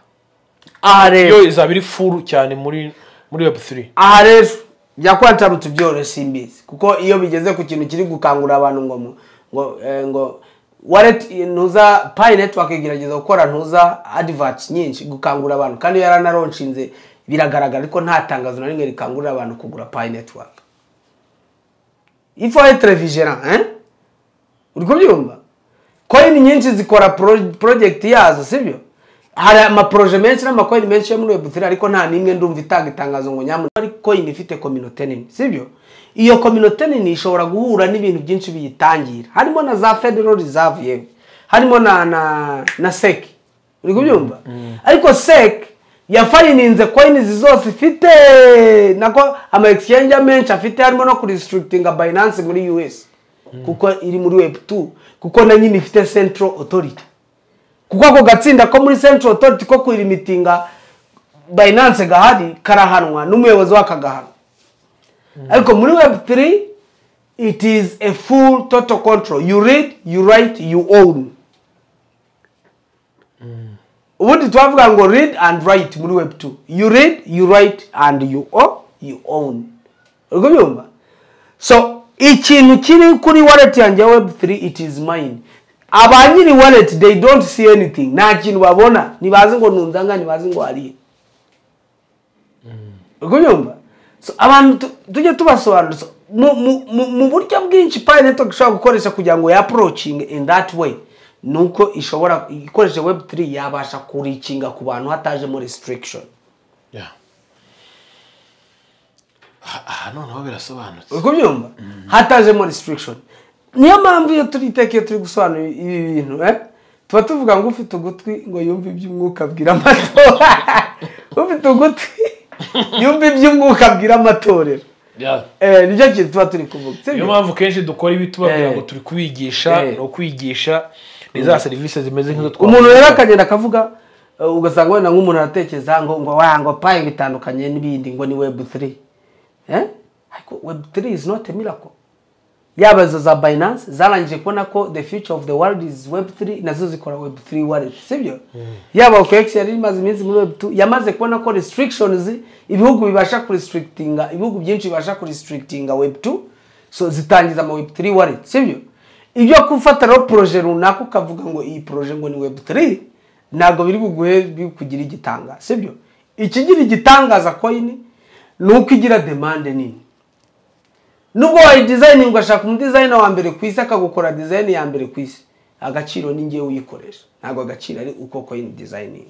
Aha rero yo izaba iri full cyane muri web 3. Aha rero bya quantum tubyore simbizi, kuko iyo bigeze ku kintu kiri gukangurira abantu ngo wallet ntuza, Pi Network igerageza gukora ntuza adverts nyinshi gukangurira abantu, kandi yaranaronshinze biragaragara, ariko nta tangazo na rimwe rikangurira abantu kugura Pi Network. Il faut être vigilant, hein? Uri kubyumva? Coin nyinshi zikora project yazo, sibyo? Hari amaprojet menshi n'amacoin menshi yo muri web3, ariko nta n'imwe ndumva itanga itangazo ngo nyamuneka. Ari coin ifite community nini, sibyo? Iyo community nini ishobora guhura n'ibintu byinshi biyitangira, harimo na za Federal Reserve, yewe harimo na SEC. Uri kubyumva? Ariko SEC yafayininze coins zose ifite, nako ama exchange menshi afite, harimo no kurestrictinga Binance muri US kuko iri muri web 2, kuko na nyine ifite central authority, kuko ako gatsinda ko muri central authority ko kwirimitinga Binance gahari karahanwa n'umuyobozi w'akagahanwa. Ariko muri web 3 it is a full total control. You read, you write, you own. Ubundi twavuga ngo read and write. Muri web 2 you read, you write and you own. Uri kubyumva? So ikintu kiri kuri wallet yanjye ya web 3, it is mine. Aba nyiri wallet, they don't see anything, nta kintu babona, ntibazi ngo nunzanga, ntibazi ngo hariye. Uri kubyumva? So abantu tujye tubasobanurira. So, mu buryo bwinshi Pi Network ishobora gukoresha kugira ngo ya approaching in that way, nuko ishobora ikoresheje web 3 yabasha kurikinga ku bantu hatajemo restriction. Yeah. Aha noneho birasobanutse. Uri kubyumva? Hatajemo restriction. Niyo mpamvu iyo turi iteka, iyo turi gusobanura ibi bintu, tuba tuvuga ngo ufite ugutwi ngo yumve iby'umwuka abwira amatorero, ufite ugutwi yumve iby'umwuka abwira amatorero. Nicyo kintu tuba turi kuvuga, sibyo? Niyo mpamvu kenshi dukora ibi tubabwira ngo turi kubigisha, ni ukwigisha, ni za serivisi zimeze nk'izo twavuze. Umuntu rero akagenda akavuga, ugasanga wenda nk'umuntu aratekereza ngo wa ngo Pi bitandukanye n'ibindi, ngo ni web 3, ariko web 3 is not a miracle. Yaba izo za Binance zarangije kubona ko the future of the world is web 3, nazo zikora web 3 wallet, sibyo? Yaba OKX yari imaze iminsi muri web 2, yamaze kubona ko restrictions, ibihugu bibasha kurestrictinga, ibihugu byinshi bibasha kurestrictinga web 2, so zitangiza ama web 3 wallet, sibyo? Ibyo gufata rero projet runaka ukavuga ngo iyi projet ngo ni web 3, ntabwo biri buguhe kugira igitangaza, sibyo? Ikigira igitangaza coin ni uko igira demand nini. Nubwo wayidesigning, ugashaka umudesigner wa mbere ku isi akagukora design ya mbere ku isi, agaciro ni ngewe uyikoresha. Ntabwo agaciro ari uko coin designing,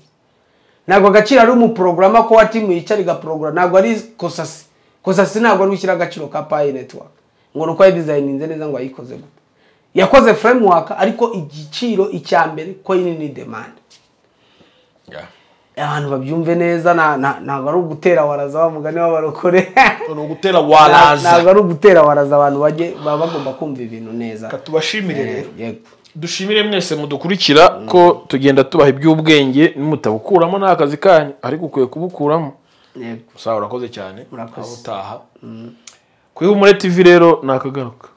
ntabwo agaciro ari umuprogrammer ko wa team yicara igaprogram, ntabwo ari Kosasi. Kosasi ntabwo ari ushyira agaciro ka Pi Network ngo nuko yayidesigninze neza, ngo ayikoze gute, yakoze framework, ariko igiciro icya mbere coin ni demand. Abantu babyumve neza, ntabwo ari ugutera waraza wa mugani w'abarokore. Ni ugutera waraza. Ntabwo ari ugutera waraza, abantu bajye baba bagomba kumva ibintu neza. Reka tubashimire rero. Yego. Dushimire mwese mudukurikira, ko tugenda tubaha iby'ubwenge, nimutabukuramo ni akazi kanyu, ariko ukwiye kubukuramo. Yego. Sawa, urakoze cyane. Murakoze. Aho utaha ku Ihumure TV rero nakagaruka.